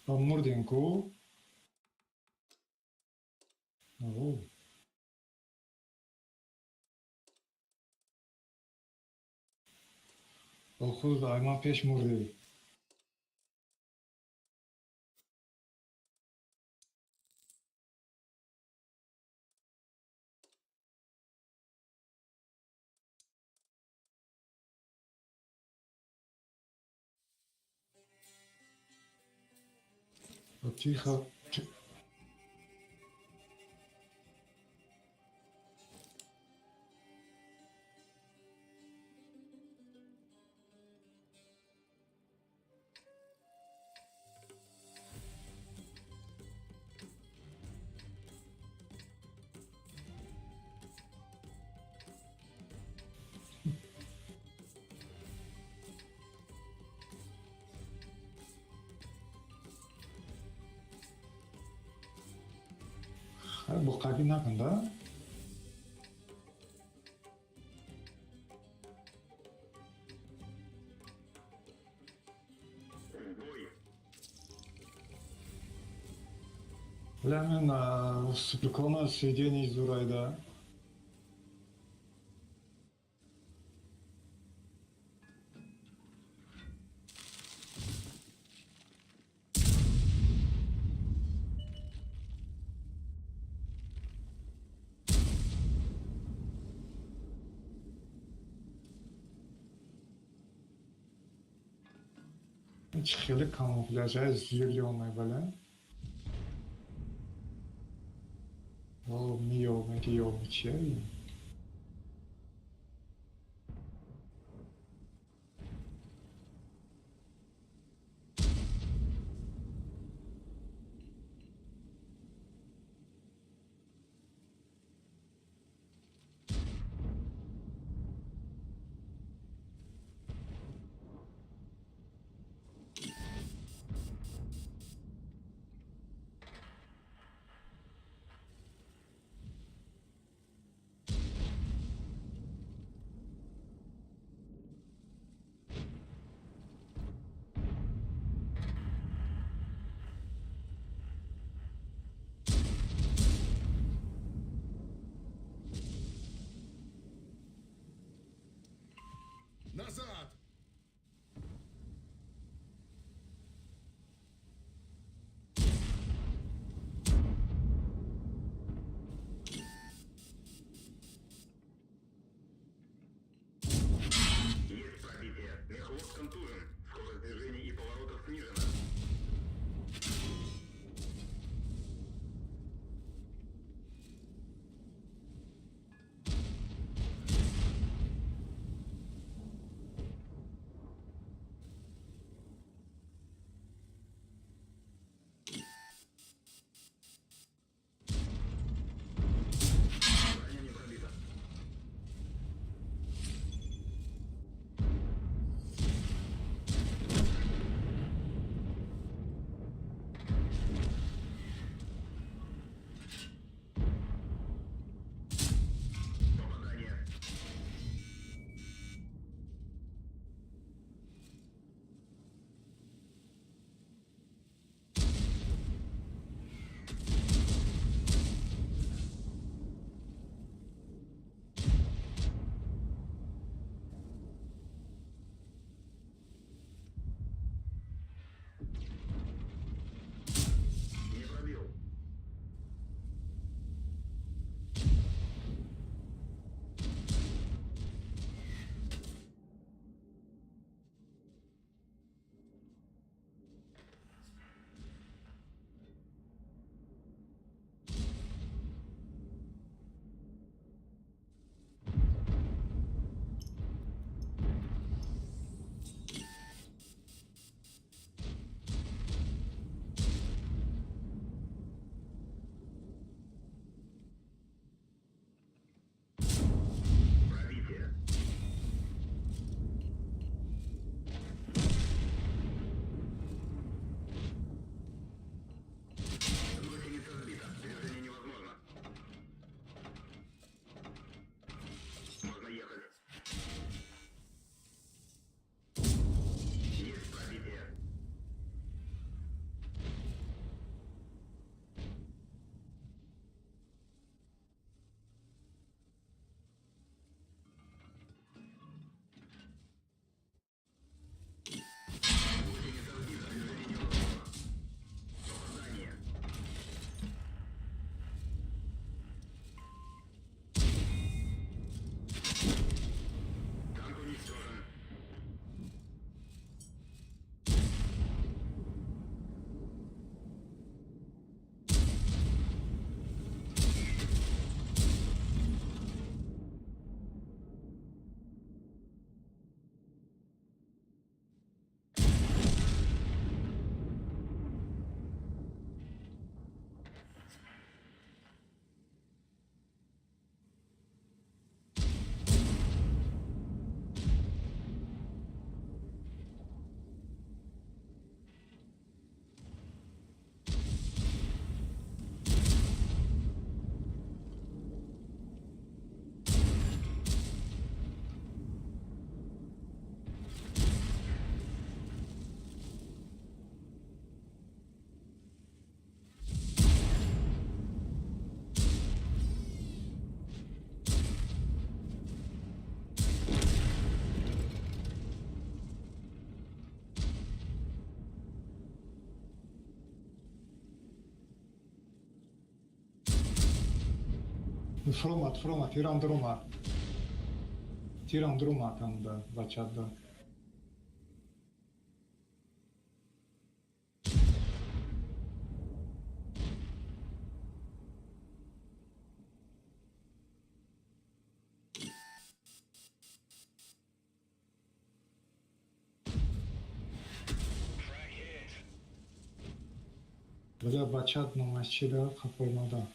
[SPEAKER 9] Мурдем ку? О. Худ ай ман пеш мурдӣ. Тихо. Боқабӣ накун да. Вале ҳамин суперклона сведение зурайда. Чӣ хеле камуфляжаи зелёный, бале? О, миё, миё, чия? Фромад, фромад, тирам дромад. Тирам дромад там да, бачат да. Бля, бачат номашчида қафоймада.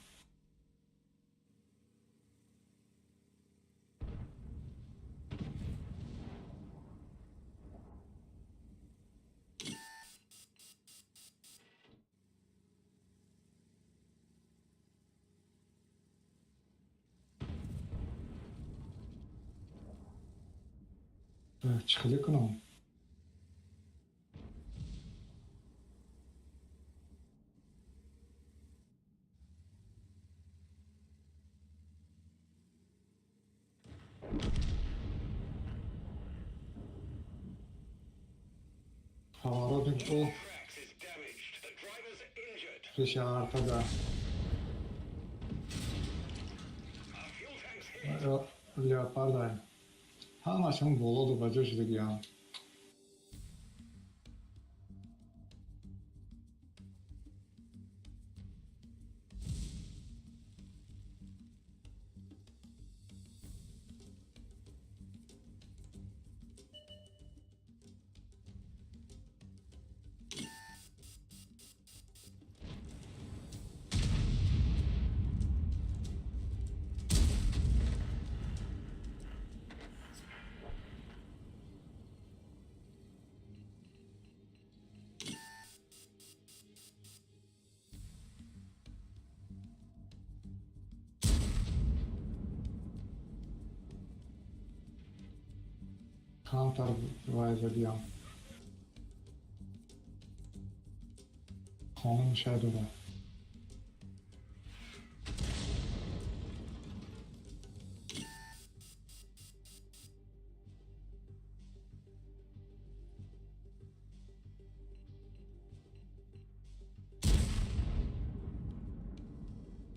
[SPEAKER 9] Чӣ хеле кунам? Поворотник о пеши артада. Леопарда. Ҳамашон болоду ба ҷо шудагиам. Камтар вай задиям. Хонум шайдора.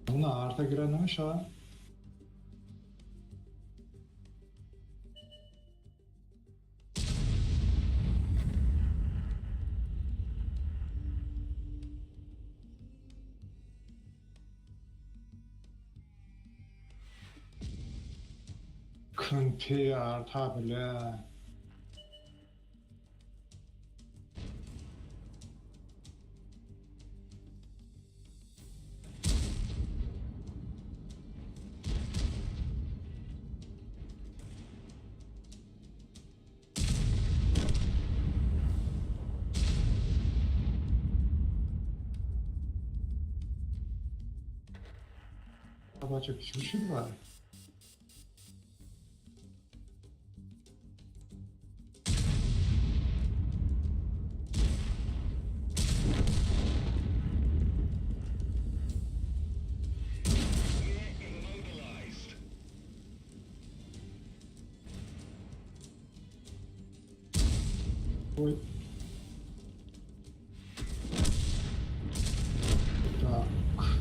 [SPEAKER 9] Уна арта гира намешавад? Кунти арта бля. Бача чӣ шуд вай? Ой. Так,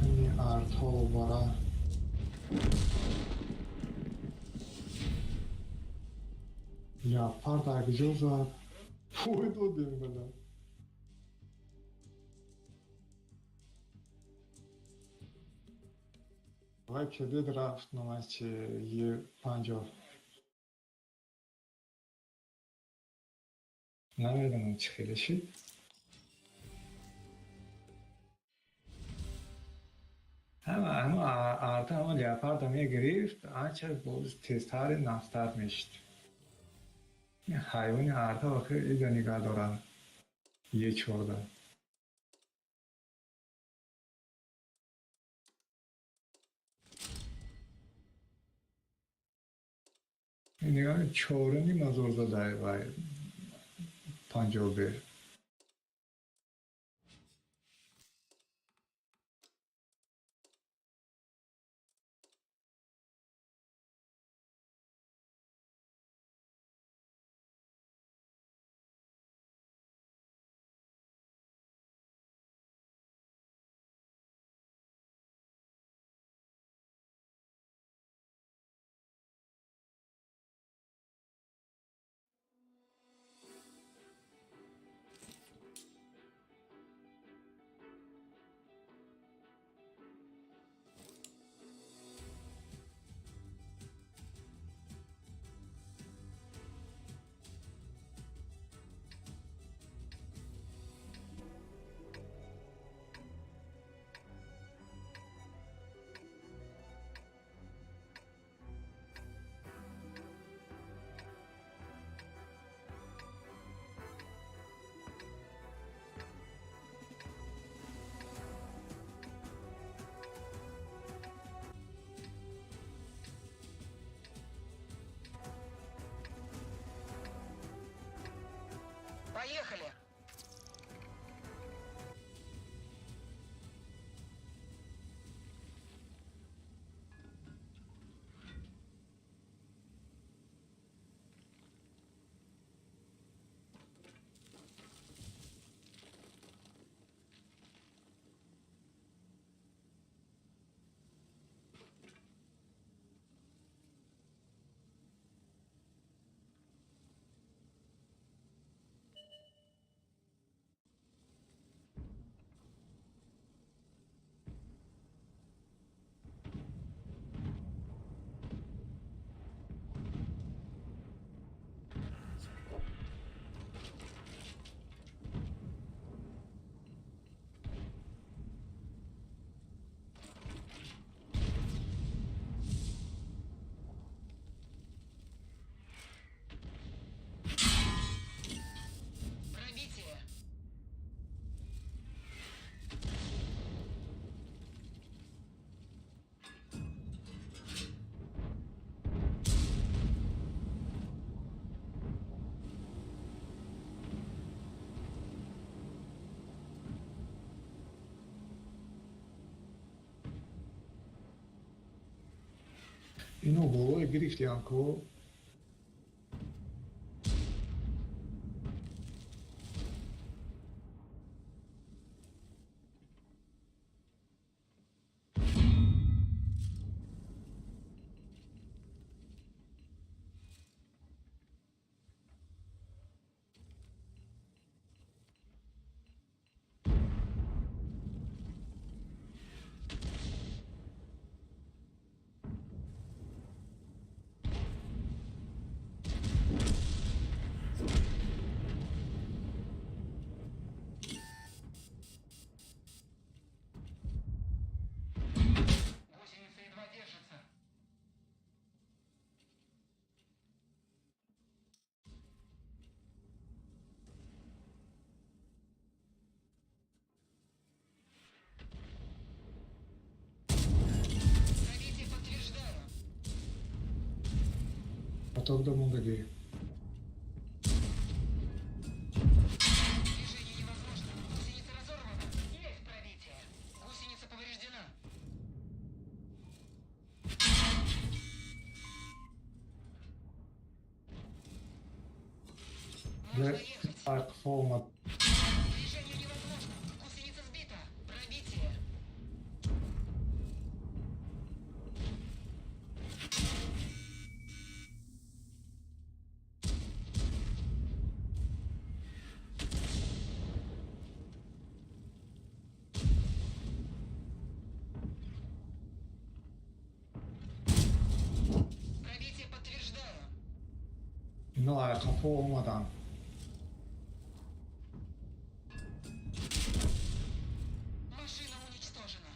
[SPEAKER 9] не артол бара. Леопард акҷо зад? Пой додем, бля. Вай кедед рафт номасчи е панҷоҳ. Намедонам чӣ хеле шид. Ҳама ҳама арта ҳама леопарда мегирифт, анча боз тезтари нафтар мешид. Ҳайвони арта охир ида нигаҳ доранд. Е чорда. Нигоҳ чоруним ҳазор задай вай 51. Ино болое гирифтиан ку.
[SPEAKER 2] Гусеница едва держится. Пробитие подтверждаю.
[SPEAKER 9] Поток домондагӣ.
[SPEAKER 2] Движение невозможно. Гусеница разорвана. Есть пробитие. Гусеница повреждена. Можно ехать.
[SPEAKER 9] Қафо омад.
[SPEAKER 2] Движение невозможно. Гусеница сбита. Пробитие. Пробитие подтверждаю.
[SPEAKER 9] Ино қафо омаданд.
[SPEAKER 2] Машина уничтожена.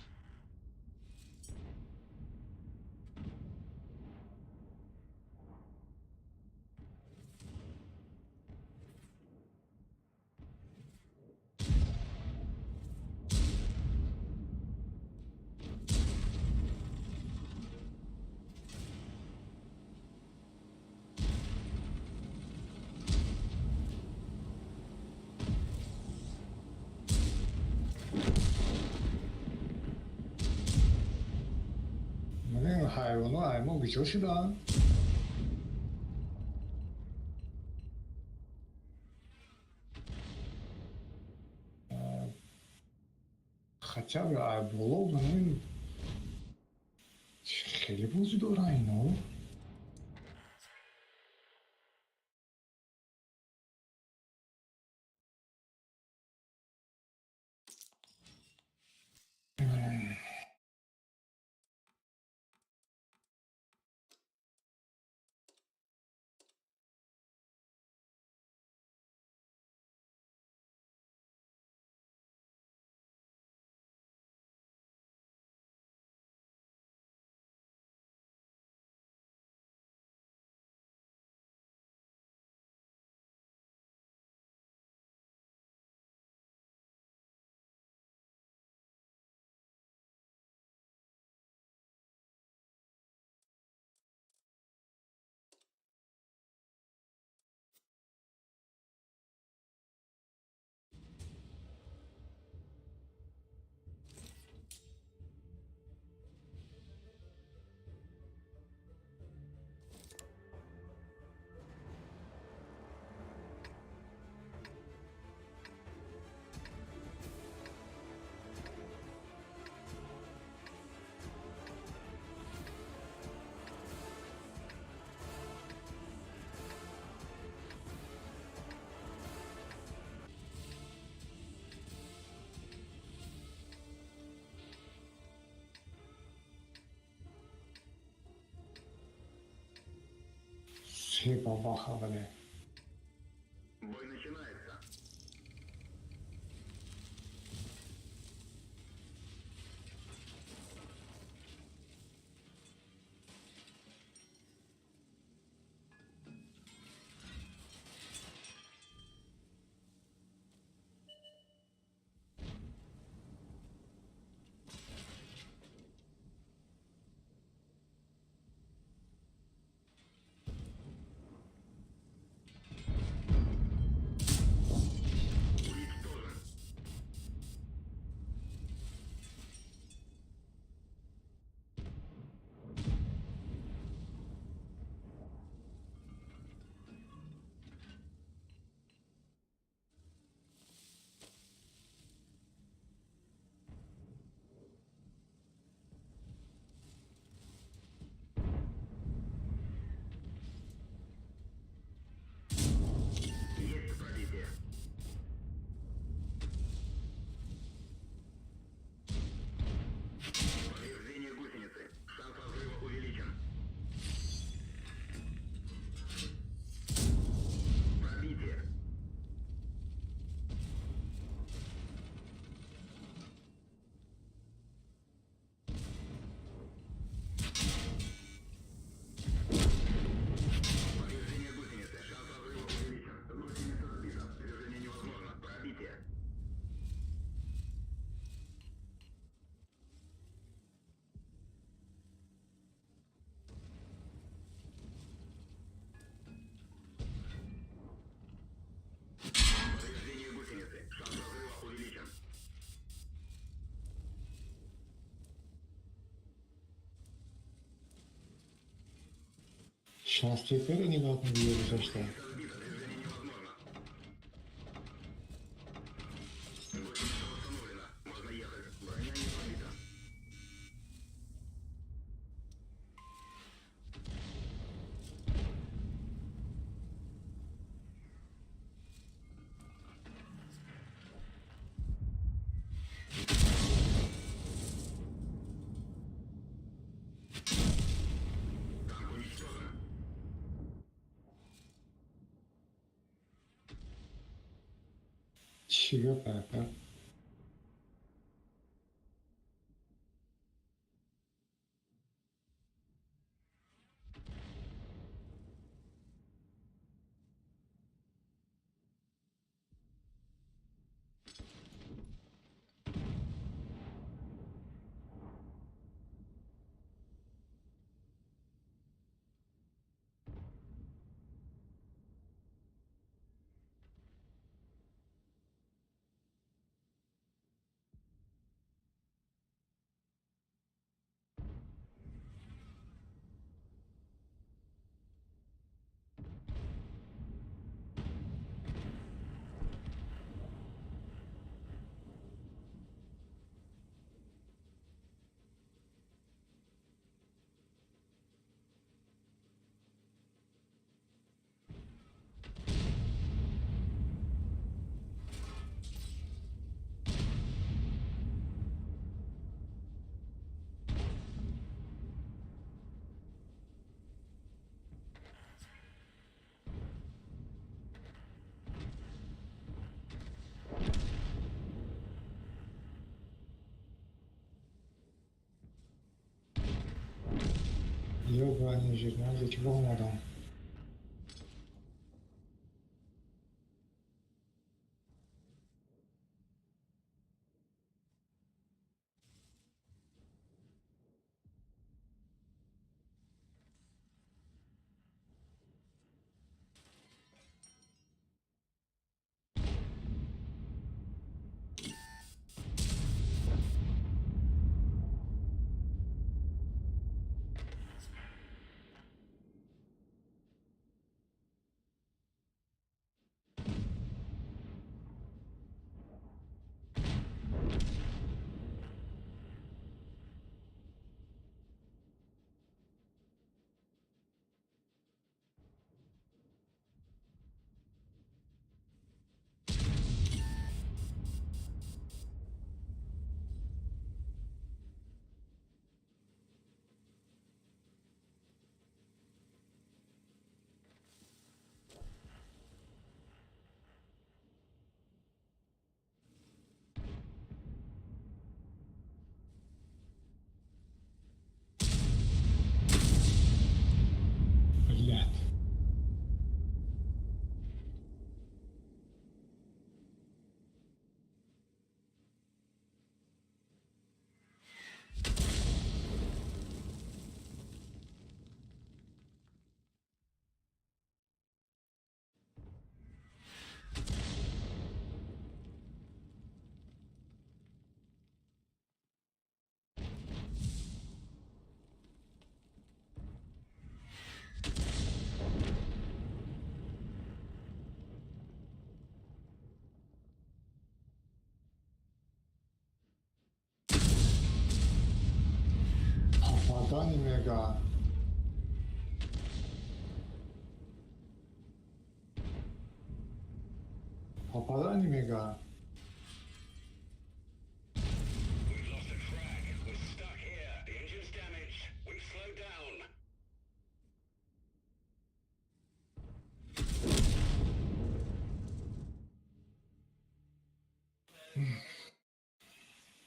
[SPEAKER 9] Ҳайвоно аймо куҷо шуданд? Хотя бы ай боло манин хеле бозӣ доранд ино. Се бабаха вале.
[SPEAKER 8] Бой начинается.
[SPEAKER 9] Шастеперо нигоҳ кун, видео гузашта.
[SPEAKER 8] Сбито, движение невозможно. Гусеница восстановлена. Можно ехать. Броня не пробита. Танк уничтожен.
[SPEAKER 9] Чӣ гап, ака? Ёбаный жирнал, за чего омадам? Блядь. Попадани мега. Попадани мега.
[SPEAKER 8] We've lost a track. We're stuck here. The engine's damaged. We've slowed down.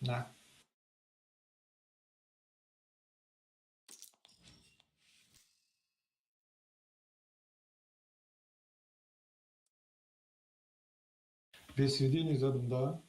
[SPEAKER 9] На. Без сведений задом, да?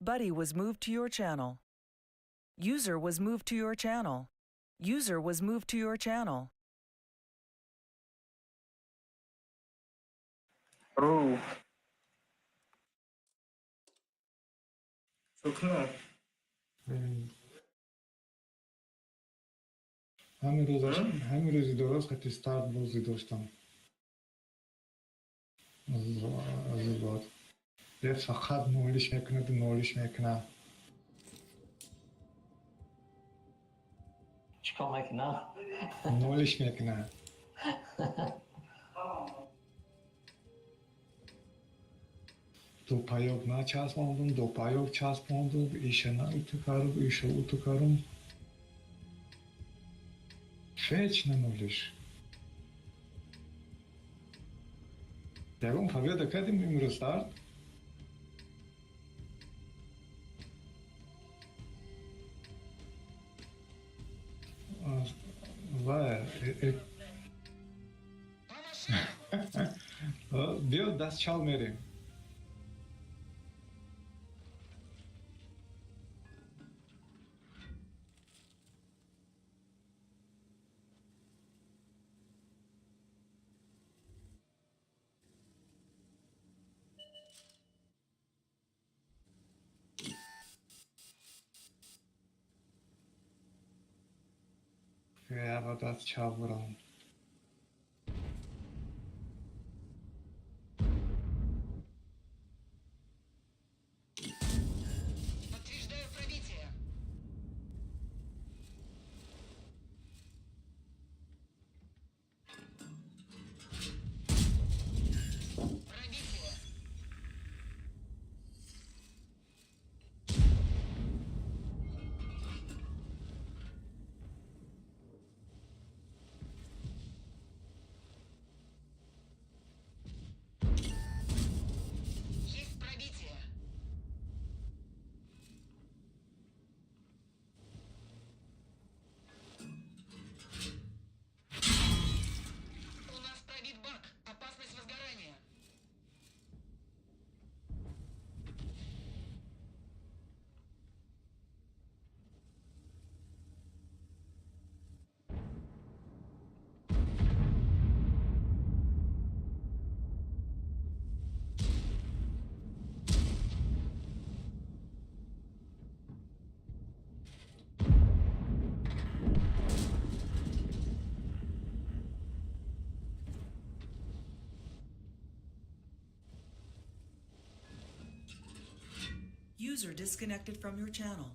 [SPEAKER 4] Buddy was moved to your channel. User was moved to your channel. User was moved to your channel.
[SPEAKER 10] Ру.
[SPEAKER 7] Чукну.
[SPEAKER 9] Ҳамин рӯзаш, ҳамин рӯзи дороз қати старт бозӣ доштам. Азизбод. Е фақат нолиш мекунаду нолиш мекунад.
[SPEAKER 3] Чӣ кор мекунам?
[SPEAKER 9] Нолиш мекунад. Ду паёк начаспондум, ду паёк часпондум, иша на уту карум, иша уту карум. Ҳеч нанулиш. Ягон победа кардем имрӯз старт? Ва биё даст чал мерем. Я даст чал бурам.
[SPEAKER 2] Подтверждаю пробитие. Пробитие. Есть пробитие. У нас пробит бак. Опасность возгорания.
[SPEAKER 4] User disconnected from your channel.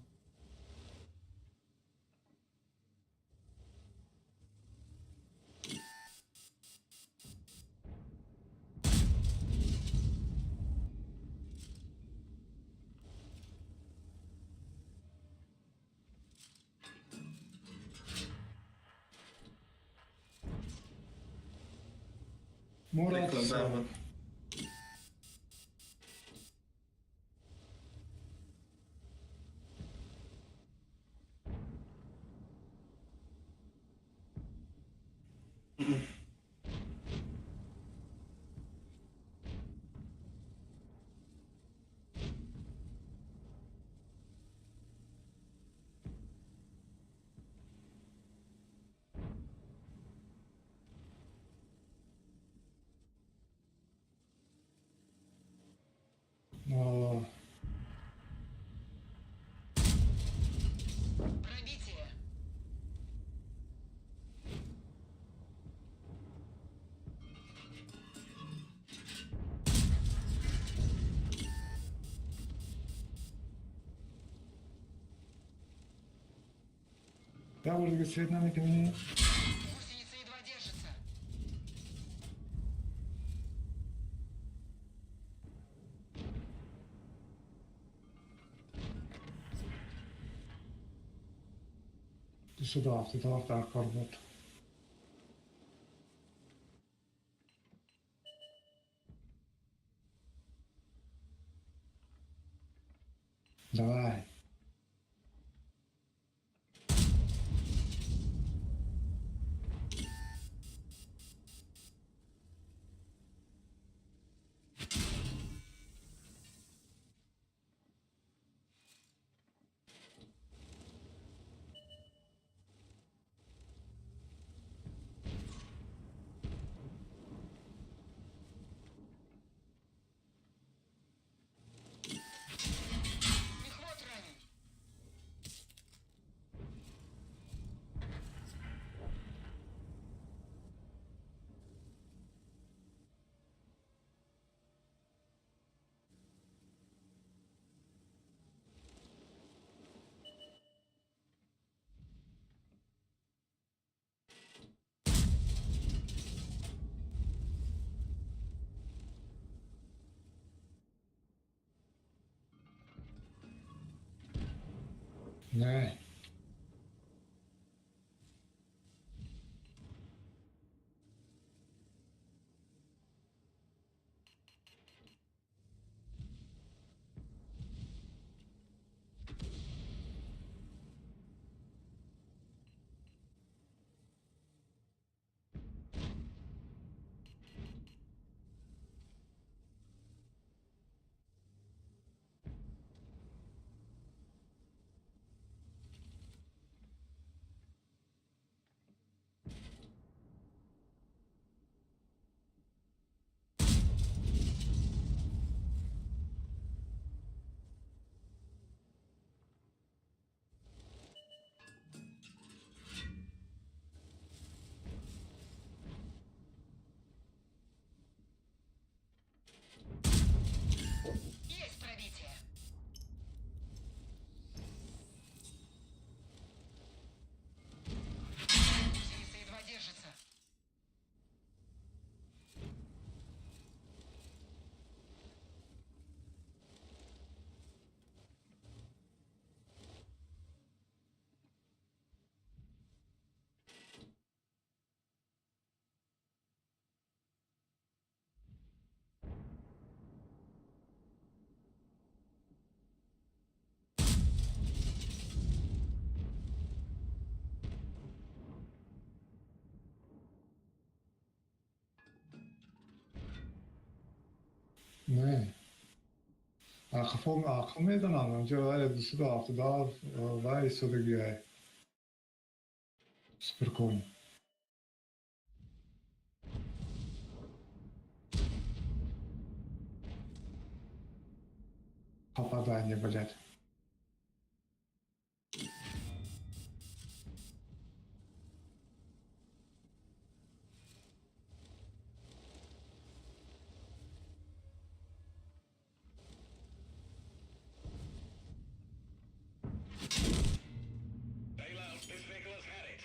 [SPEAKER 9] Мурод.
[SPEAKER 7] Реклама.
[SPEAKER 9] О,
[SPEAKER 2] Пробитие.
[SPEAKER 9] Як бор дига свет намекунӣ?
[SPEAKER 2] Гусеница едва держится.
[SPEAKER 9] 277 дар кор буд. Давай. Не.
[SPEAKER 2] Есть пробитие. Гусеница едва держится.
[SPEAKER 9] Не. Ақл медонам, онҷо вай 277 вай истодагиай. Суперкон. Попадание, блядь.
[SPEAKER 8] Bail out. This vehicle has had it.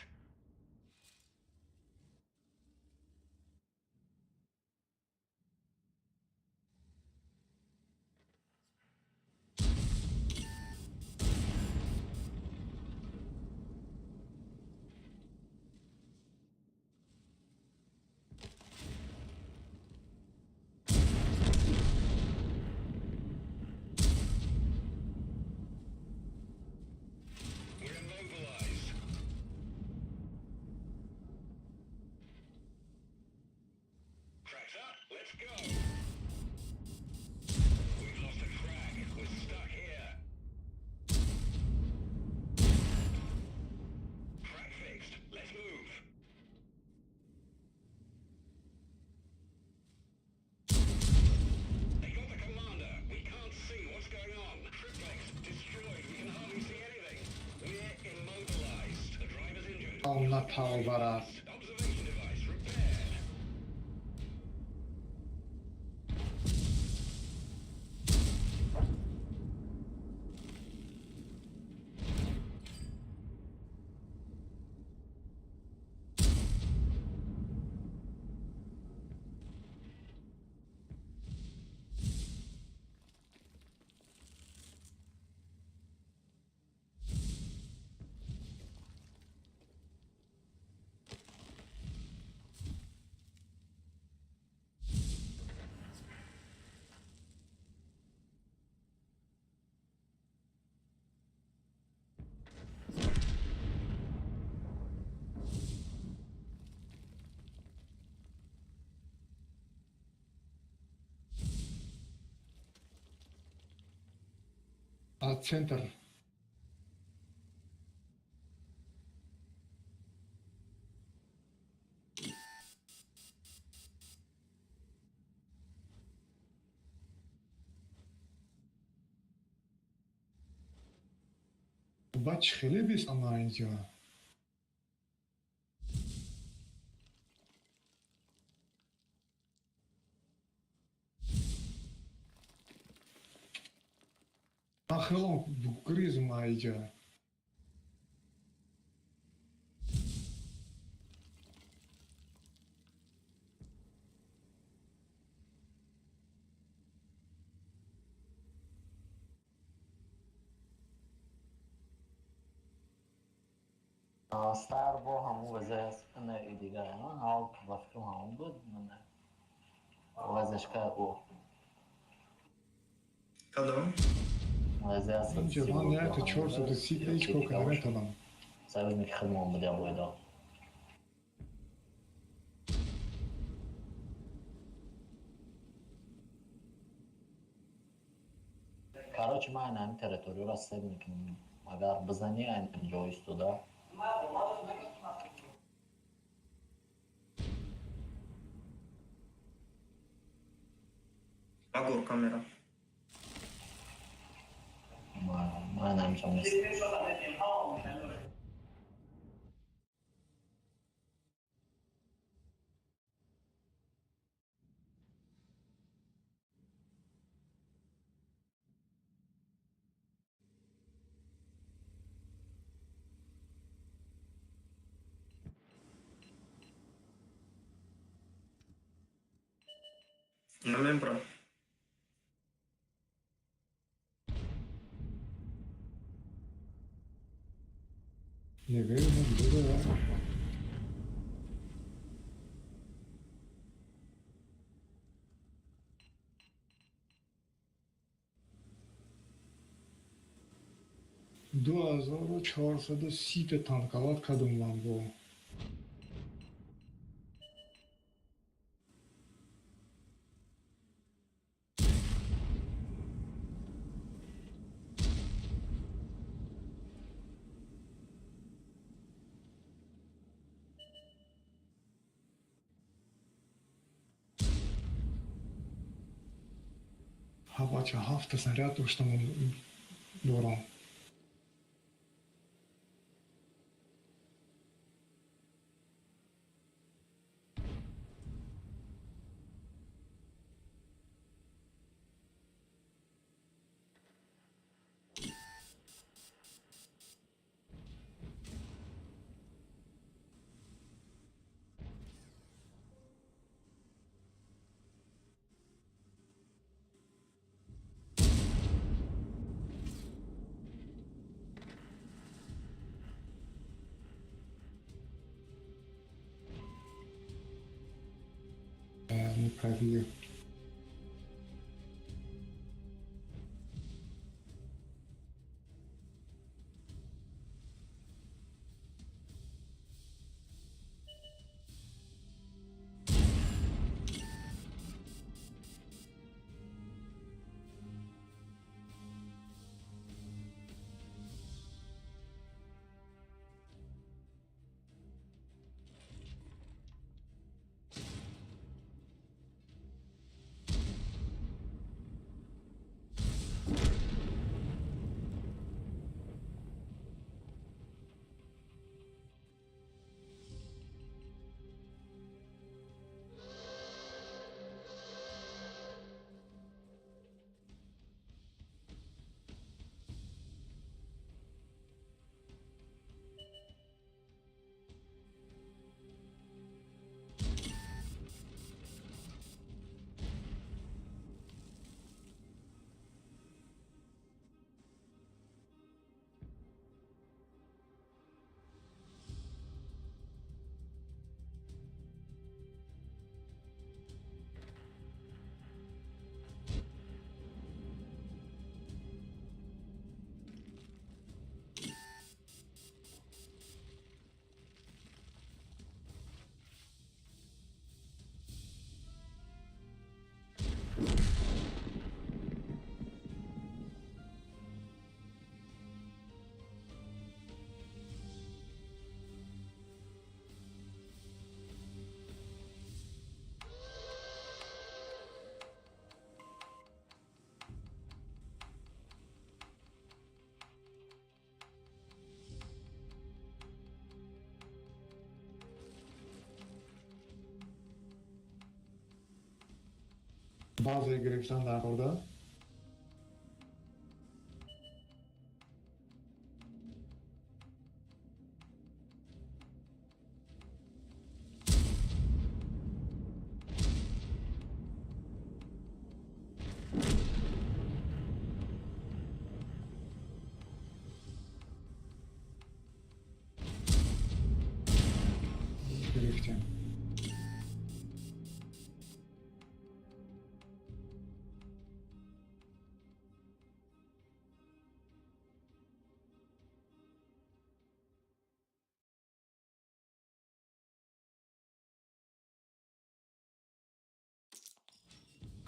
[SPEAKER 8] We're immobilized. Tracks up. Let's go. We've lost a track. We're stuck here. Track fixed. Let's move. They got the commander. We can't see what's going on. Triplex destroyed. We can hardly see anything. We're immobilized. The driver's injured.
[SPEAKER 9] Алла тавбарас.
[SPEAKER 8] Observation device repaired.
[SPEAKER 9] А центр. Ба чӣ хеле бисама инҷо? Ман хелом гризм инҷо.
[SPEAKER 3] Стар бо ҳамун ВЗС не и дига ҳав ба фикрам ҳамун буд. ВЗшка ӯ.
[SPEAKER 7] Кадом?
[SPEAKER 3] ВЗС.
[SPEAKER 9] Инҷа ман якта 430 ҳеҷ кор карда наметавонам.
[SPEAKER 3] Союзники худмон буд я бойдо. Короче, ман ҳамин территорияро сед мекунам. Агар бизанӣ, айн ҷо истода.
[SPEAKER 7] Ба горка мерам.
[SPEAKER 3] Ман ҳамҷо нест.
[SPEAKER 7] Намебра.
[SPEAKER 9] Не верно, да. 2430 та танковать кардум ман бо. Ҳабача ҳафта снаряд доштам дорам. Неправильно. База гирифтан дар орда.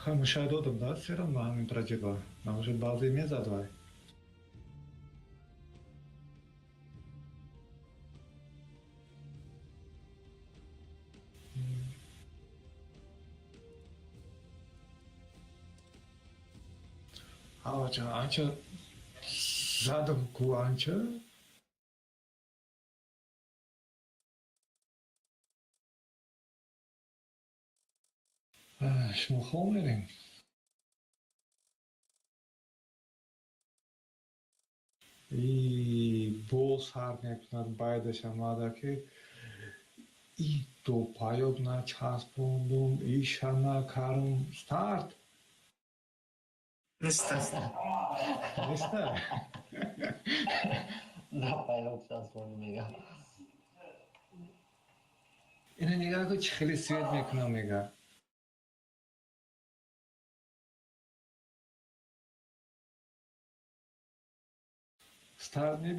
[SPEAKER 9] Хай, мушай додам, да, всё равно ҳамин проҷеба. Намошад, баъзе мезад вай. Ҳавача анча задам ку анча. Шумо хоб мерем. И боз ҳар мекунад байдаша мада ки и до паёк начаспондум, иша накарум, старт.
[SPEAKER 7] Неста.
[SPEAKER 9] Неста.
[SPEAKER 3] Да паёк часпонд мега.
[SPEAKER 9] Ина нигаҳ кун, чӣ хеле свет мекунам, мега. Старт мебиёд.